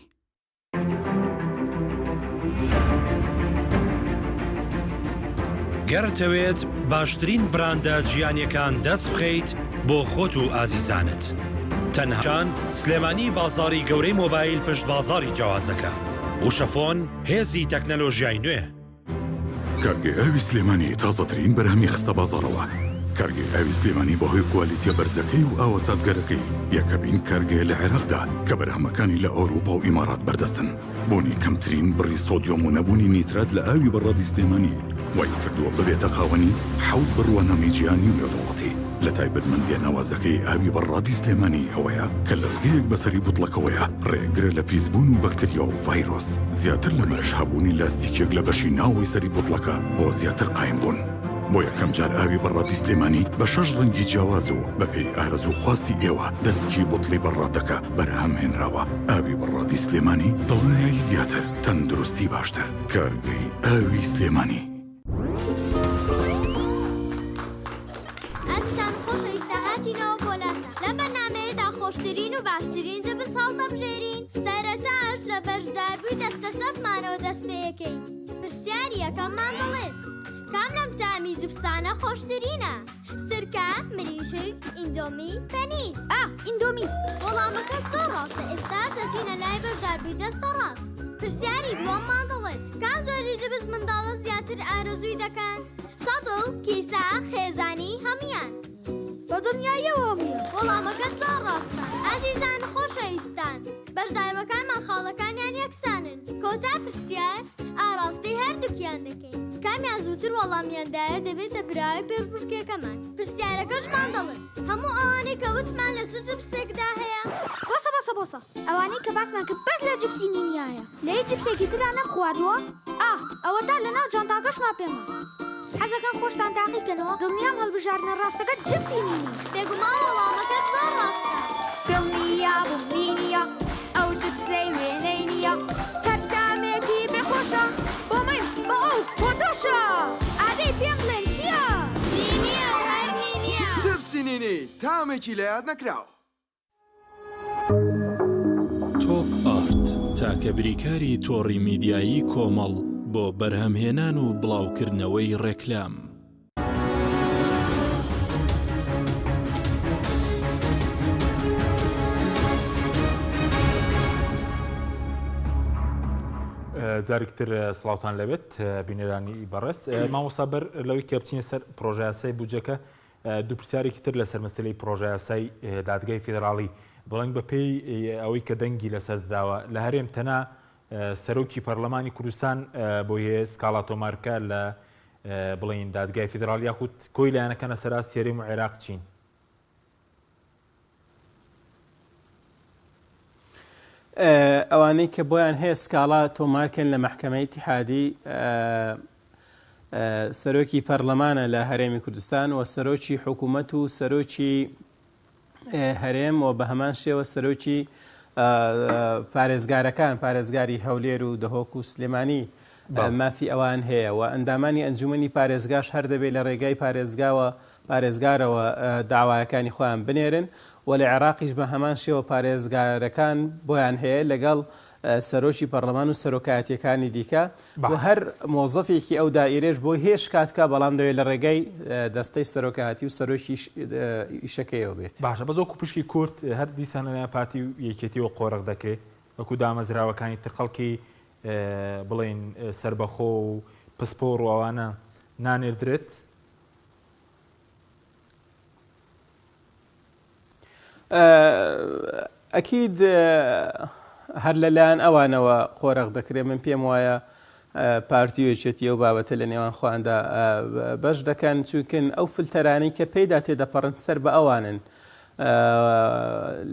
گەر تەوێت باشترین براندە جیانیەکان دەست بخەیت بۆ خۆت و ئازیزانت تەنها سلێمانی بازاڕی گەورەی مۆبایل پشت بازاڕی جەوازەکە وشەفۆن هێزی تەکنەلۆژیای نوێ. کارگەی ئاوی سلێمانی تازەترین بەرهەمی خستە بازاڕەوە. کارگەی ئاوی سلێمانی بەهۆی کوالیتیە بەرزەکەی و ئاوە سازگارەکەی یەکەمین کارگەیە لە عێراقدا کە بەرهەمەکانی لە ئەوروپا و ئیمارات بەردەستن. بوونی کەمترین بڕی سۆدیۆم و نەبوونی نیترات لە ئاوی بەڕادی سلێمانی وای کردووە ببێتە خاوەنی حەوت بڕوانامەی جیهانی و نێودەوڵەتی. لە تایبەتمەندیە ناوازەکەی ئاوی بەڕادی سلێمانی ئەوەیە کە لەزگەیەک بەسەری بوتڵەکەوەیە ڕێگرە لە پیسبوون و بەکتریا و ڤایرۆس، زیاتر لەمەش هەبوونی لاستیکێک لە بەشی ناوەوەی سەری بوتڵەکە بۆ زیاتر قایم بوون. بۆ یەکەم جار ئاوی بەڕادی سلێمانی بە شەش ڕەنگی جیاواز و بەپێی ئارەزوو خواستی ئێوە دەسکی بوتڵی بەڕادەکە بەرهەم هێنراوە. ئاوی بەڕادی سلێمانی دڵنیایی زیاتر، تەندروستی باشتر. کارگەی ئاوی سلێمانی. ئازیزان خۆشەویستە هاتینەوە بۆ لاتان لەم بەرنامەیەدا خۆشترین و باشترین جبس هەڵدەبژێرین سەرەتاش لە بەشداربووی دەستە چەپمانەوە دەست پێیەکەین پرسیاری یەکەممان دەڵێت کام لەم تامی جبسانە خۆشترینە سرکە، مریشک، ئیندۆمی، پەنیر. ئا، ئیندۆمی. وەڵامەکە زۆر ڕاستە، ئێستا دەچینە لای بەشداربووی دەستە ڕاست. پرسیاری دووەممان دەڵێت، کام جۆری جبس منداڵە زیاتر ئارەزووی دەکەن؟ سەتڵ، کیسە، خێزانی، هەموویان. بە دڵنیاییەوە هەموویان. وەڵامەکە زۆر ڕاستە. ئازیزان خۆشەویستان، بەشداربەکانمان خاڵەکانیان یەکسانن. کۆتا پرسیار ئاڕاستەی هەردووکیان دەکەین. کامیان زووتر وەڵامیان دایە دەبێتە براوەی پێشبڕکێکەمان. پرسیارەکەشمان دەڵێت، هەموو ئەوانەی کە وتمان لە چ جپسێکدا هەیە؟ بۆسە بۆسە بۆسە ئەوانەی کە باسمان کرد بەس لە جپسی نینیایە لە هیچ جپسێکی ترا نەمخواردووە؟ ئاه ئەوەتا لەناو جانتاکەشما پێمە. حەزەکەن خۆشتان تاقی کەنەوە دڵنیام هەڵبژاردنە ڕاستەکە جپسی نینی. بێگومان وەڵامەکە زۆر ڕاستە. دڵنیابووم نینیە ئەو جپسەی وێنەی نییە هەر تامێکی بێ خۆشە بۆ من بۆ ئەو بۆ تۆشە ئادەی پێم بڵێن چییە؟ نینیە و هەر نینیە. جپسی نینی تامێکی لەیاد نەکراو. تۆپ ئارت، تاکە بریکاری تۆڕی میدیایی کۆمەڵ بۆ بەرهەمهێنان و بڵاوکردنەوەی ڕێکلام. جارێکتر سڵاوتان لەبێت بینەرانی بەڕێز مامۆستا بەر لەوەی کە بچینە سەر پرۆژەیاسای بودجەکە دوو پرسیارێکی تر لەسەر مەسەلەی پرۆژەیاسای دادگای فیدراڵی بڵێن بە پێی ئەوەی کە دەنگی لەسەر دراوە لە هەرێم تەنها سەرۆکی پەرلەمانی کوردستان بۆی هەیە سکاڵا تۆمارکە لە بڵێن دادگای فیدراڵ یاخود کۆی لایەنەکان لەسەر ئاستی هەرێم و عێراق چین؟ ئەوانەی کە بۆیان هەیە سکاڵا تۆمارکەن لە مەحکەمەی ئیتیحادی سەرۆکی پەرلەمانە لە هەرێمی کوردستان و سەرۆکی حکوومەت و سەرۆکی هەرێم و بە هەمان شێوە سەرۆکی پارێزگارەکان پارێزگاری هەولێر و دهۆک و سلێمانی مافی ئەوان هەیە و ئەندامانی ئەنجومەنی پارێزگاش هەر دەبێت لە ڕێگای پارێزگاوە پارێزگارەوە داوایەکانی خۆیان بنێرن و لە عێراقیش بە هەمان شێوە پارێزگارەکان بۆیان هەیە لەگەڵ سەرۆکی پەڕلەمان و سەرۆکایەتیەکانی دیکە و هەر مۆزەفێکی ئەو دائیرەش بۆی هەیە شکات کا بەڵام دەوێت لە ڕێگای دەستەی سەرۆکایەتی و سەرۆکی ئیشەکەیەوە بێت. باشە بەس وەکو پشکی کورد هەر دیسان لەلایەن پارتی و یەکێتیەوە قۆرخ دەکرێ وەکو دامەزراوەکانی تر خەڵکی بڵێین سەربەخۆ و پسپۆڕ و ئەوانە نانێردرێت؟ ئەکید. هەر لەلایەن ئەوانەوە قۆرەخ دەکرێت من پێم وایە پارتی و یەکێتی ئەو بابەتە لە نێوان خۆیاندا بەش دەکەن چونکن ئەو فلتەرانەی کە پێیدا تێدەپەڕن سەر بە ئەوانن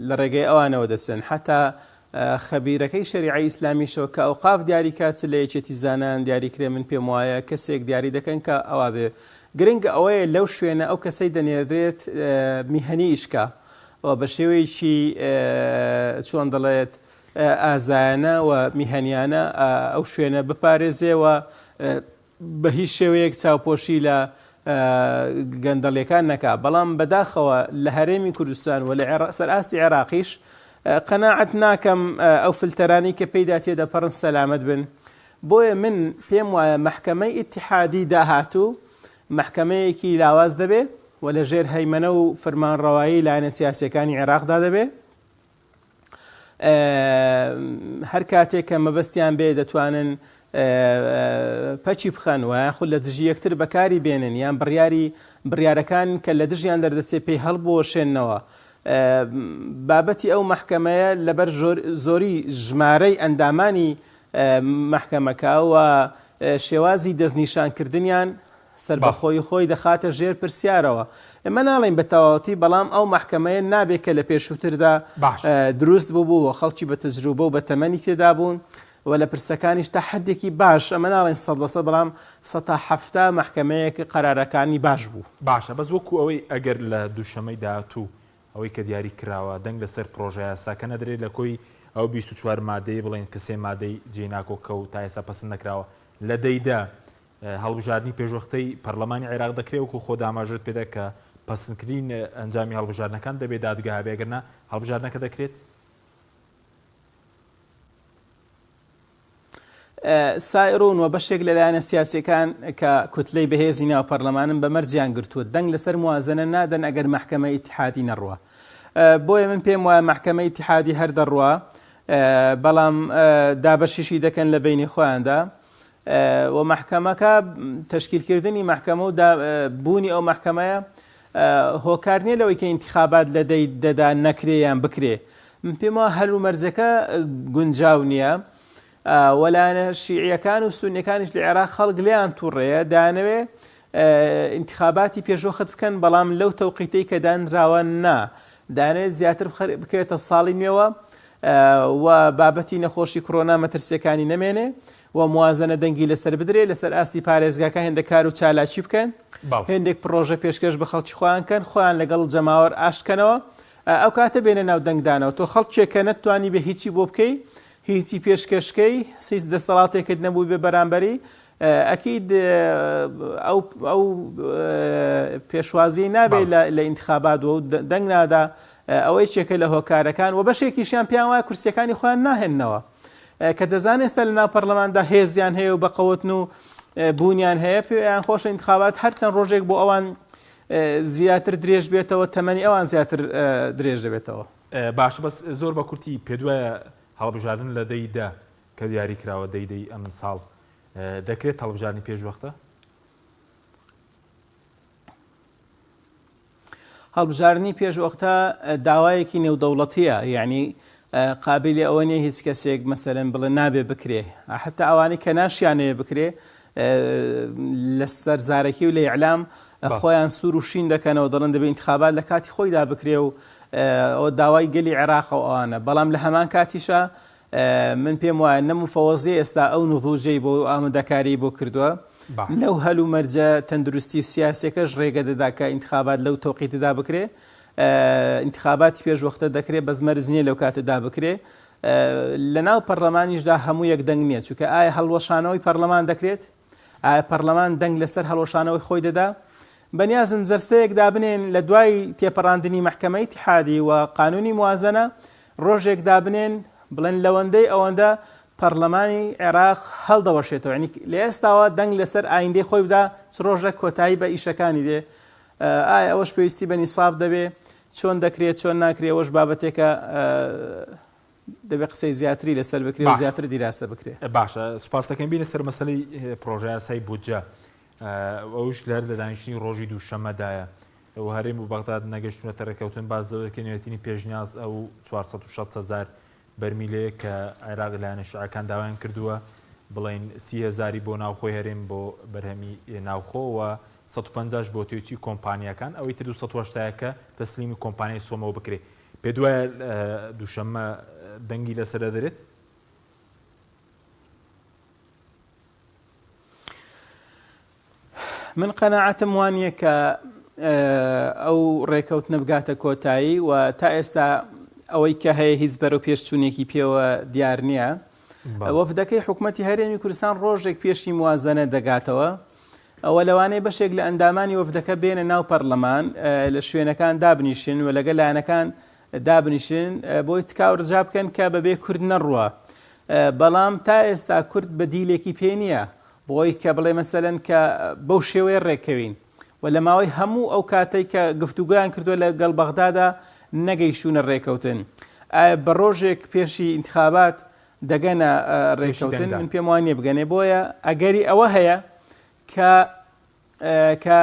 لە ڕێگەی ئەوانەوە دەچن حتا خەبیرەکەی شەریعەی ئیسلامیشەوە کە ئەوقاف دیاری کات چ لە یەکێتی زانایان دیاری کرێ من پێم وایە کەسێک دیاری دەکەن کە ئەوا بێ گرنگ ئەوەیە لەو شوێنە ئەو کەسەی دەنێردرێت میهەنی ئیشکا و بە شێوەیەکی چۆن دەڵێت ئازایانە و میهەنیانە ئەو شوێنە بپارێزێ و بە هیچ شێوەیەک چاوپۆشی لە گەندەڵیەکان نەکا بەڵام بەداخەوە لە هەرێمی کوردستان و لە سەر ئاستی عێراقیش قەناعەت ناکەم ئەو فلتەرانی کە پێیدا تێدەپەڕن سەلامەت بن بۆیە من پێم وایە مەحکەمەی ئیتیحادی داهاتوو مەحکەمەیەکی لاواز دەبێ و لە ژێر هەیمەنە و فرمانڕەوایی لایەنە سیاسیەکانی عێراقدا دەبێ هەر کاتێک کە مەبەستیان بێ دەتوانن پەکی بخەن و یاخود لە دژی یەکتر بەکاری بێنن یان بڕیاری بڕیارەکان کە لە دژیان دەردەچێ پێی هەڵبوەشێنەوە. بابەتی ئەو مەحکەمەیە لەبەر زۆری ژمارەی ئەندامانی مەحکەمەکە و شێوازی دەستنیشانکردنیان سەربەخۆیی خۆی دەخاتە ژێر پرسیارەوە. ئێمە ناڵێین بە تەواوەتی، بەڵام ئەو مەحکەمەیە نابێ کە لە پێشووتردا دروست ببوو و خەڵکی بە تەجروبە و بە تەمەنی تێدا بوون و لە پرسەکانیش تا حەدێکی باش، ئەمە ناڵێین سەد لە سەد، بەڵام سەتا 70 مەحکەمەیەک قەرارەکانی باش بوو. باشە بەس وەکو ئەوەی ئەگەر لە دووشەمەی داهاتوو ئەوەی کە دیاری کراوە دەنگ لەسەر پڕۆژەیاساکە نەدرێت لە کۆی ئەو 24 مادەیە بڵێین کە سێ مادەی جێی ناکۆکە و تا ئێستا پەسند نەکراوە لە دەی دە هەڵبژاردنی پێشوەختەی پەرلەمانی عێراق دەکرێت وەکو خۆت ئاماژەت پێدا کە پەسندکردنی ئەنجامی هەڵبژاردنەکان دەبێت دادگا هەبێ ئەگەر نا هەڵبژاردنەکە دەکرێت؟ سائرون و بەشێک لە لایەنە سیاسیەکان کە کوتلەی بەهێزی ناو پەرلەمانن بە مەرجیان گرتووە دەنگ لەسەر موازنە نادەن ئەگەر مەحکەمە ئیتحادی نەڕوا بۆیە من پێم وایە مەحکەمە ئیتحادی هەر دەڕوا بەڵام دابەشیشی دەکەن لە بینی خۆیاندا و مەحکەمەکە تەشکیلکردنی مەحکەمە و بوونی ئەو مەحکەمەیە هۆکار نییە لەوەی کە ئینتخابات لە دەی دەدا نەکرێ یان بکرێ من پێم وایە هەلومەرجەکە گونجاو نییە و لایەنە شیعیەکان و سونیەکانیش لە عێراق خەڵک لێیان تووڕەیە دانەوێ ئینتخاباتی پێشوەخت بکەن بەڵام لەو تەوقیتەی کە دانراوە نا دانەوێت زیاتر بکەوێتە ساڵی نوێوە و بابەتی نەخۆشی کرۆنا مەترسیەکانی نەمێنێ و موازنە دەنگی لەسەر بدرێ لەسەر ئاستی پارێزگاکە هێندە کار و چالاکی بکەن هێندێک پڕۆژە پێشکەش بە خەڵکی خۆیان کەن خۆیان لەگەڵ جەماوەر ئاشت کەنەوە ئەو کاتە بێنە ناو دەنگدانەوە تۆ خەڵکێک کە نەتوانی بێ هیچی بۆ بکەی هیچی پێشکەشکەی سیس دەسەڵاتێکت نەبوو بێ بەرامبەری ئەکید ئەو ئەو پێشوازی نابێت لە ئینتخابات و دەنگ نادا ئەوە یەکێکە لە هۆکارەکان و بەشێکیشیان پێیان وایە کورسیەکانی خۆیان ناهێننەوە کە دەزان ئێستا لە ناو پەرلەماندا هێزیان هەیە و بەقەوەتن و بوونیان هەیە پێیان خۆشە ئینتخابات هەرچەند ڕۆژێک بۆ ئەوان زیاتر درێژ بێتەوە تەمەنی ئەوان زیاتر درێژ دەبێتەوە. باشە بەس زۆر بە کورتی پێتوایە هەڵبژاردن لە دەی دە کە دیاری کراوە دەی دەی ئەمساڵ دەکرێت هەڵبژاردنی پێشوەختە؟ هەڵبژاردنی پێشوەختە داوایەکی نێودەوڵەتییە، یەعنی قابیلی ئەوە نییە هیچ کەسێک مەسەلەن بڵێ نابێ بکرێ، حەتا ئەوانەی کە ناشیانەوێ بکرێ لەسەر زارەکی و لە ئیعلام خۆیان سوور و شین دەکەنەوە دەڵێن دەبێ ئینتخابات لە کاتی خۆیدا بکرێ و ئەوە داوای گەلی عێراقە و ئەوانە، بەڵام لە هەمان کاتیشا من پێم وایە نە مفەوەزیە ئێستا ئەو نضوجەی بۆ ئامادەکاری بۆ کردووە نەو هەل و مەرجە تەندروستی و سیاسەکەش ڕێگە دەدا کە ئینتخابات لەو تەوقیتدا بکرێ ئینتخاباتی پێش وەختە دەکرێ بەس مەرج نییە لەو کاتەدا بکرێ لە ناو پەرلەمانیشدا هەموو یەک دەنگ نییە چونکە ئایا هەڵوەشانەوەی پەرلەمان دەکرێت ئایا پەرلەمان دەنگ لەسەر هەڵوەشانەوەی خۆی دەدا؟ بەنیازن جەلسەیەک دابنێن لە دوای تێپەڕاندنی مەحکەمەی ئیتیحادی و قانونی موازەنە ڕۆژێک دابنێن بڵێن لەوەندەی ئەوەندە پەرلەمانی عێراق هەڵدەوەشێتەوە یعنی لە ئێستاوە دەنگ لەسەر ئایندەی خۆی بدا چ ڕۆژێک کۆتایی بە ئیشەکانی دێ ئایا ئەوەش پێویستی بە نیساب دەبێ چۆن دەکرێت چۆن ناکرێ ئەوەش بابەتێکە دەبێ قسەی زیاتری لەسەر بکرێ و زیاتر دیراسە بکرێ. باشە سوپاس دەکەین بینە سەر مەسەلەی پڕۆژەیاسای بودجە ئەوش لەر لە دانیشتنی ڕۆژی دووشەممەدایە و هەرێم و بەغداد نەگەشتونەتە ڕێککەوتن باس لەوە دەکرێت نوێترین پێشنیاز ئەو 460 هەزار. بەرمیلەیە کە عێراق لایەنە شیعەکان داوایان کردووە بڵێین سی هەزاری بۆ ناوخۆی هەرێم بۆ بەرهەمی ناوخۆ و 150 بۆ تێچووی کۆمپانیاکان ئەوەی تر 280 کە تەسلیمی کۆمپانیای سۆمۆ بکرێ پێت وایە دووشەممە دەنگی لەسەر دەدرێت؟ من قەناعەتم وانییە کە ئەو ڕێکەوتنە بگاتە کۆتایی و تا ئێستا ئەوەی کە هەیە هیچ بەرەو پێشچوونێکی پێوە دیار نییە. وەفدەکەی حکوومەتی هەرێمی کوردستان ڕۆژێک پێشی موازنە دەگاتەوە. ئەوە لەوانەیە بەشێک لە ئەندامانی وەفدەکە بێنە ناو پەرلەمان لە شوێنەکان دابنیشن و لەگەل لایەنەکان دابنیشن بۆی تکا و ڕجا بکەن کە بەبێ کورد نەڕوا. بەڵام تا ئێستا کورد بەدیلێکی پێ نییە بۆی کە بڵێ مەسەلەن کە بەو شێوەیە ڕێککەوین و لە ماوەی هەموو ئەو کاتەی کە گفتوگۆیان کردووە لە گەڵ بەغدادا نەگەیشتوونە ڕێکەوتن. ئایا بە ڕۆژێک پێشی ئینتخابات دەگەنە ڕێکەوتن؟ من پێم وانییە بگەنێ. بۆیە ئەگەری ئەوە هەیە کە کە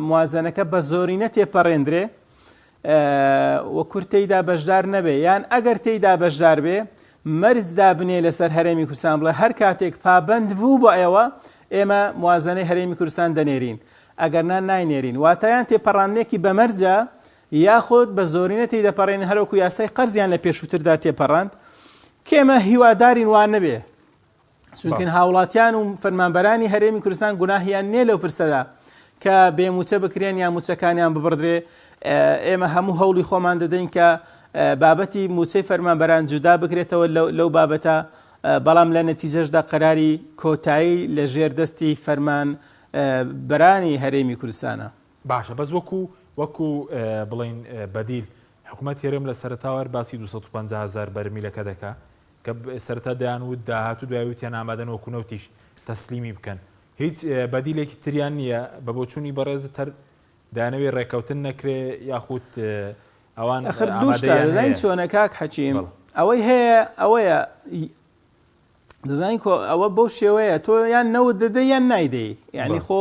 موازنەکە بە زۆرینە تێپەڕێندرێ و کورد تێیدا بەشدار نەبێ یان ئەگەر تێیدا بەشدار بێ مەرج دابنێ لەسەر هەرێمی کوردستان بڵێ هەر کاتێک پابەند بوو بە ئێوە ئێمە موازنەی هەرێمی کوردستان دەنێرین ئەگەر نا ناینێرین واتە یان تێپەڕاندنێکی بەمەرجە یاخود بە زۆرینە تێی دەپەڕێنن هەروەکو یاسای قەرزیان لە پێشووتردا تێپەڕاند کێمە هیوادارین وا نەبێ چونکن هاوڵاتیان و فەرمانبەرانی هەرێمی کوردستان گوناهیان نییە لەو پرسەدا کە بێ موچە بکرێن یان موچەکانیان ببڕدرێ ئێمە هەموو هەوڵی خۆمان دەدەین کە بابەتی موچەی فەرمانبەران جودا بکرێتەوە لەو بابەتە بەڵام لە نەتیجەشدا قەراری کۆتایی لە ژێر دەستی فەرمان بەرانی هەرێمی کوردستانە. باشە بەس وەکو وەکو بڵین بەدیل حکومەت هەرێم لە سەرەتاوە هەر باسی 250 هەزار بەرمیلەکە دەکا کە سەرەتا دەیان وت داهات و دوای وتیان ئامادەن وەکو نەوتیش تەسلیمی بکەن هیچ بەدیلێکی تریان نییە بە بۆچوونی بەڕێزت هەر دەیانەوێ ڕێکەوتن نەکرێ یاخود ئەوان ئەخر دوو شتە ئامادەیان دەزانی هەیە چۆنە کاک حەکیم بەڵێ. ئەوەی هەیە ئەوەیە دەزانی کۆ ئەوە بەو شێوەیە تۆ یان نەوت دەدەی یان نایدەی یعنی بەڵێ. خۆ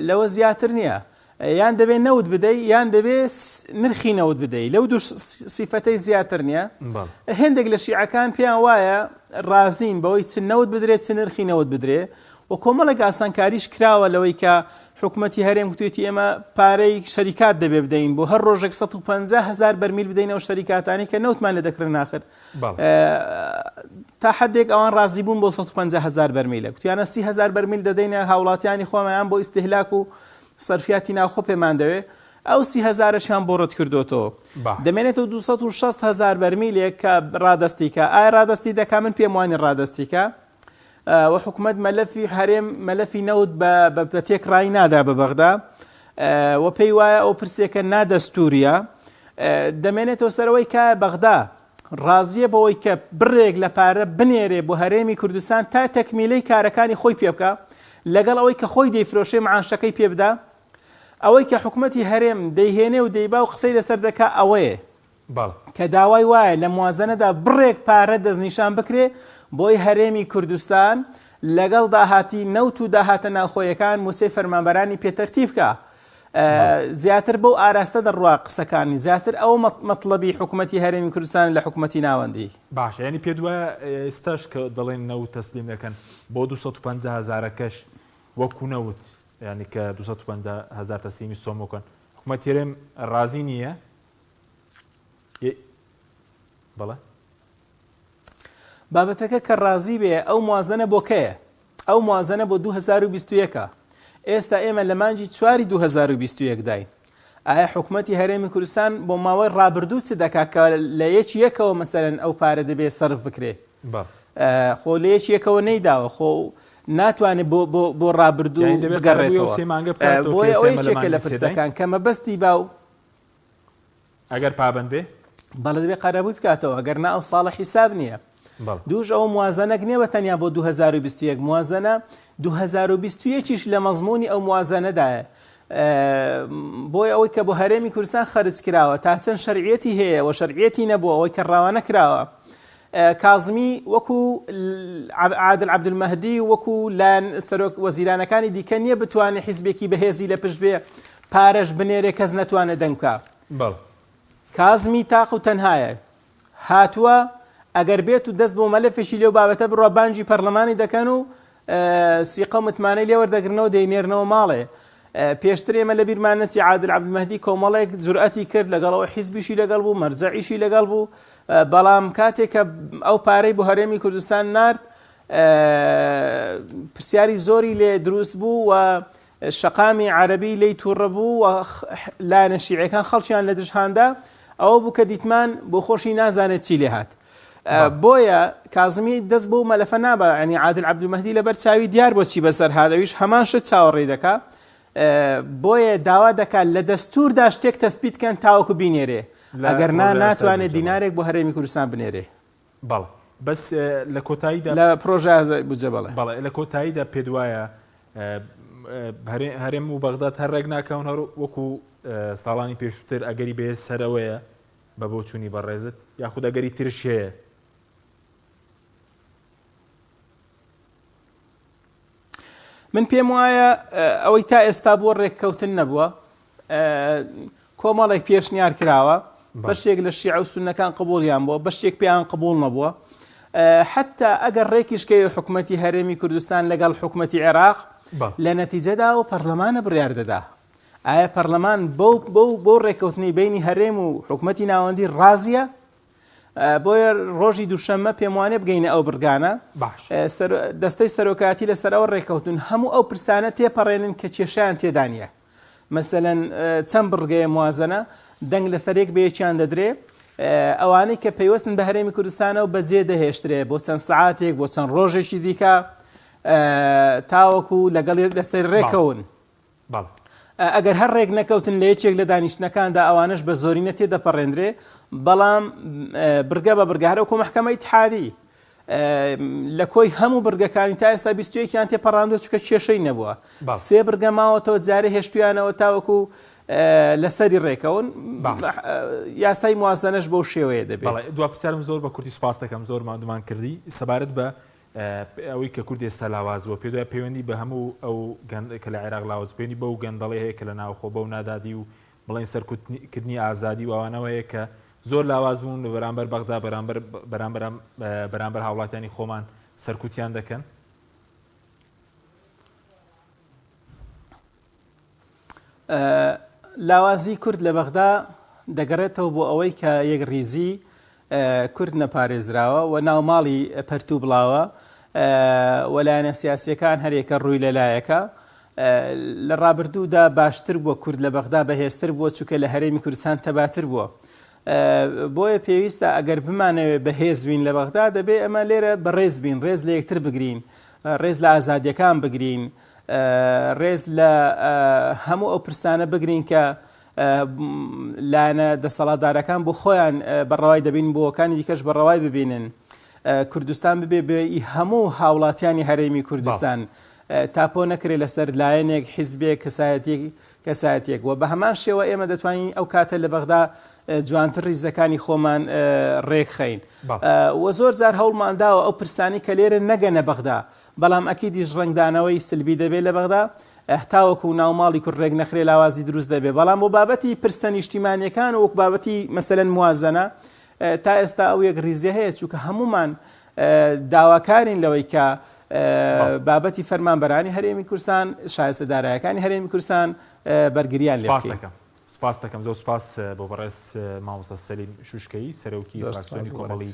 لەوە زیاتر نییە یان دەبێ نەوت بدەی یان دەبێ نرخی نەوت بدەی لەو دوو سیفەتەی زیاتر نییە هێندێک لە شیعەکان پێیان وایە ڕازین بەوەی چ نەوت بدرێت چ نرخی نەوت بدرێ و کۆمەڵێک ئاسانکاریش کراوە لەوەی کە حکوومەتی هەرێم گوتوێتی ئێمە پارەی شەریکات دەبێ بدەین بۆ هەر ڕۆژێک 150 هزار بەرمیل بدەینەوە شەریکاتانی کە نەوتمان لێ دەکڕن ناخر تا حدێک ئەوان ڕازی بوون بۆ 150 هزار بەرمیلە گوتیانە 30 هزار بەرمیل دەدەینە هاوڵاتیانی خۆمان بۆ ئیستهلاک و سەرفیاتی ناوخۆ پێمان دەوێ ئەو سی هەزارەشیان بۆ ڕەت کردۆتەوە دەمێنێتەوە 260 هەزار بەرمیلێک کە ڕادەستی کە ئایا ڕادەستی دەکا من پێم وانی ڕادەستی کە و حکومەت مەلەفی هەرێم مەلەفی نەوت بە تێکڕایی نادا بە بەغدا و پێی وایە ئەو پرسێکە نادەستوریە دەمێنێتەوە سەرەوەی کە بەغدا ڕازیە بەوەی کە بڕێک لە پارە بنێرێ بۆ هەرێمی کوردستان تا تەکمیلەی کارەکانی خۆی پێ بکا لەگەڵ ئەوەی کە خۆی دەیفرۆشێ معاشەکەی پێ بدا ئەوەی کە حکومەتی هەرێم دەیهێنێ و دەیبا و قسەی لەسەر دەکا ئەوەیە کە داوای وایە لە موازەنەدا بڕێک پارە دەستنیشان بکرێ بۆی هەرێمی کوردستان لەگەڵ داهاتی نەوت و داهاتە ناوخۆیەکان موچەی فەرمانبەرانی پێ تەرتیب کا. زیاتر بەو ئاراستە دەڕوا قسەکانی، زیاتر ئەوە مەتڵەبی حکومەتی هەرێمی کوردستانە لە حکومەتی ناوەندی. باشە یانی پێت وایە ئێستاش کە دەڵێن نەوت تەسلیم دەکەن بۆ 250 هەزارەکەش وەکو نەوت یانی کە 250 هەزار تەسلیمی سۆمۆ کەن حکومەتی هەرێم ڕازی نییە؟ بەڵێ. بابەتەکە کە ڕازی بێ ئەو موازنە بۆ کەیە؟ ئەو موازنە بۆ 2021 ە. ئێستا ئێمە لە مانگی چواری 2021 داین. ئایا حکومەتی هەرێمی کوردستان بۆ ماوەی ڕابردوو چ دەکا کە لە یەکی یەکەوە مەسەلەن ئەو پارە دەبێ سەرف بکرێ؟ خۆ لە یەکی یەکەوە نەیداوە خۆ ناتوانێت بۆ بۆ بۆ ڕابردوو بگەڕێتەوە. بۆیە ئەوە یەکێکە لە پرسەکان کە مەبەستی باو ئەگەر پابەند بێ؟ بەڵێ دەبێ قەرەبووی بکاتەوە ئەگەر نا ئەو ساڵە حیساب نییە. دووش ئەوە موازەنەک نییە بە تەنیا بۆ 2021 موازەنە 2021 یش لە مەزموونی ئەو موازەنەدایە بۆی ئەوەی کە بۆ هەرێمی کوردستان خەرج کراوە تا چەند شەرعیەتی هەیە و شەرعیەتی نەبووە ئەوەی کە ڕەوانە کراوە کازمی وەکو عادل عەبدولمەهدی وەکو لایەن سەرۆک وەزیرانەکانی دیکە نییە بتوانێت حیزبێکی بەهێزی لە پشت بێ پارەش بنێرێ کەس نەتوانێت دەنگ بکا. بەڵێ. کازمی تاق و تەنهایە. هاتووە. ئەگەر بێت و دەست بۆ مەلەفێکی لەو بابەتە بڕوا بانگی پەرلەمانی دەکەن و سیقە و متمانەی لێ وەردەگرنەوە دەینێرنەوە ماڵێ. پێشتر ئێمە لەبیرمان نەچی عادل عەبدولمەهدی کۆمەڵێک جورئەتی کرد لەگەڵ ئەوەی حیزبیشی لەگەڵ بوو مەرجەعیشی لەگەڵ بوو بەڵام کاتێک کە ئەو پارەی بۆ هەرێمی کوردستان نارد پرسیاری زۆری لێ دروست بوو و شەقامی عەرەبی لێی تووڕە بوو و لایەنە شیعەکان خەڵکیان لە دژ هاندا ئەوە بوو کە دیتمان بۆ خۆشی نازانێت چی لێ هات. بۆیە کازمی دەست بەو مەلەفە نابا ینی عادل عەبدولمەهدی لەبەر چاوی دیار بۆ چی بەسەر هات ئەویش هەمان شت چاوەڕێی دەکا بۆیە داوا دەکات لە دەستوردا شتێک تەسبیت کەن تاوەکو بینێرێ ئەگەر نا ناتوانێت دینارێک بۆ هەرێمی کوردستان بنێرێ. بەڵێ بەس لە کۆتاییدا لە پرۆژە بودجە بەڵێ. بەڵێ لە کۆتاییدا پێت وایە هەرێم و بەغداد هەر ڕێک ناکەون هەر وەکو ساڵانی پێشووتر ئەگەری بەهێز سەرەوەیە بە بۆچوونی بەڕێزت یاخود ئەگەری ترش هەیە؟ من پێم وایە ئەوەی تا ئێستا بووە ڕێککەوتن نەبووە کۆمەڵێک پێشنیار کراوە بەشێک لە شیعە و سوننەکان قبوڵیان بووە بەشێک پێیان قبوڵ نەبووە حتا ئەگەر ڕێکیشکەوی حکوومەتی هەرێمی کوردستان لەگەڵ حکوومەتی عێراق لە نەتیجەدا و پەرلەمانە بڕیار دەدا ئایا پەرلەمان بەو بەو بەو ڕێککەوتنەی بەینی هەرێم و حکومەتی ناوەندی ڕازیە؟ بۆیە ڕۆژی دووشەممە پێموانێ بگەینە ئەو بڕگانە باش. دەستەی سەرۆکایەتی لەسەر ئەوە ڕێککەوتون هەموو ئەو پرسانە تێپەڕێنن کە کێشیان تێدا نییە مەسەلەن چەند بڕگەیە موازنە دەنگ لەسەر یەک بە یەکیان دەدرێ ئەوانەی کە پەیوەستن بە هەرێمی کوردستانەوە بەجێ دەهێشترێ بۆ چەند سعاتێک بۆ چەند ڕۆژێکی دیکە تاوەکو لەگەڵ لەسەر ڕێکەون بەڵێ. ئەگەر هەر ڕێک نەکەوتن لە یەکێک لە دانیشتنەکاندا ئەوانەش بە زۆرینە تێدەپەڕێندرێ، بەڵام بڕگە بە بڕگە هەر وەکو مەحکەمە ئیتحادی لە کۆی هەموو بڕگەکانی تا ئێستا 21 یان تێپەڕاندووە چونکە کێشەی نەبووە. سێ بڕگە ماوەتەوە جارێ هێشتویانەوە تاوەکو لەسەری ڕێکەون. یاسای موازەنەش بەو شێوەیە دەبێت. بەڵێ دوا پرسیارم زۆر بە کورتی سوپاست دەکەم زۆر ماندوومان کردی سەبارەت بە ئەوەی کە کورد ئێستا لاواز بووە پێت وایە پەیوەندی بە هەموو ئەو کە لە عێراق لاواز پەیوەندی بەو گەندەڵی هەیە کە لە ناوخۆ بەو نادادی و بڵێن سەرکوتکردنی ئازادی و ئەوانەوە هەیە کە زۆر لاواز بوون لە بەرامبەر بەغدا بەرامبەر بەرامبەر بەرامبەر هاوڵاتیانی خۆمان سەرکوتیان دەکەن؟ لاوازی کورد لە بەغدا دەگەڕێتەوە بۆ ئەوەی کە یەکڕیزی کورد نەپارێزراوە و ناوماڵی پەرتوو بڵاوە و لایەنە سیاسیەکان هەرێکە ڕووی لەلایەکە لە ڕابردوودا باشتر بووە کورد لە بەغدا بەهێزتر بووە چونکە لە هەرێمی کوردستان تەباتر بووە بۆیە پێویستە ئەگەر بمانەوێ بەهێز بین لە بەغدا دەبێ ئەمە لێرە بەڕێز بین ڕێز لە یەکتر بگرین ڕێز لە ئازادیەکان بگرین ڕێز لە هەموو ئەو پرسانە بگرین کە لایەنە دەسەڵاتدارەکان بۆ خۆیان بەڕەوای دەبین بۆکانی دیکەش بەڕەوای ببینن کوردستان ببێ بێ هەموو هاوڵاتیانی هەرێمی کوردستان تاپۆ نەکرێت لەسەر لایەنێک حیزبێک کەسایەتێک کەسایەتێک و بە هەمان شێوە ئێمە دەتوانین ئەو کاتە لە بەغدا جوانتر ریزەکانی خۆمان ڕێکخەین و زۆر جار هەوڵمان داوە ئەو پرسانی کە لێرە نەگەنە بەغدا بەڵام ئەکیدیش ڕەنگدانەوەی سلبی دەبێت لە بەغدا تاوەکو ناوماڵی کورد ڕێک نەخرێ لاوازی دروست دەبێت بەڵام بۆ بابەتی پرسە نیشتیمانیەکان و وەک بابەتی مەسەلەن موازەنە تا ئێستا ئەو یەک ڕیزیە هەیە چونکە هەمومان داواکارین لەوەی کە بابەتی فەرمانبەرانی هەرێمی کوردستان شایستە دارایەکانی هەرێمی کوردستان بەرگریان لێ بکەین. سپاست دەکەم زۆر سپاس بۆ بەڕێز مامۆستا سەلیم شوشکەیی سەرۆکی فراکسیۆنی کۆمەڵی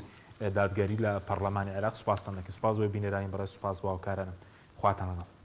دادگەری لە پەڕلەمانی عێراق سوپاستان دەکەین سوپاس بۆ بینەرانی بەڕێز سوپاس بۆ هاوکارانم خواتان لەگەڵ.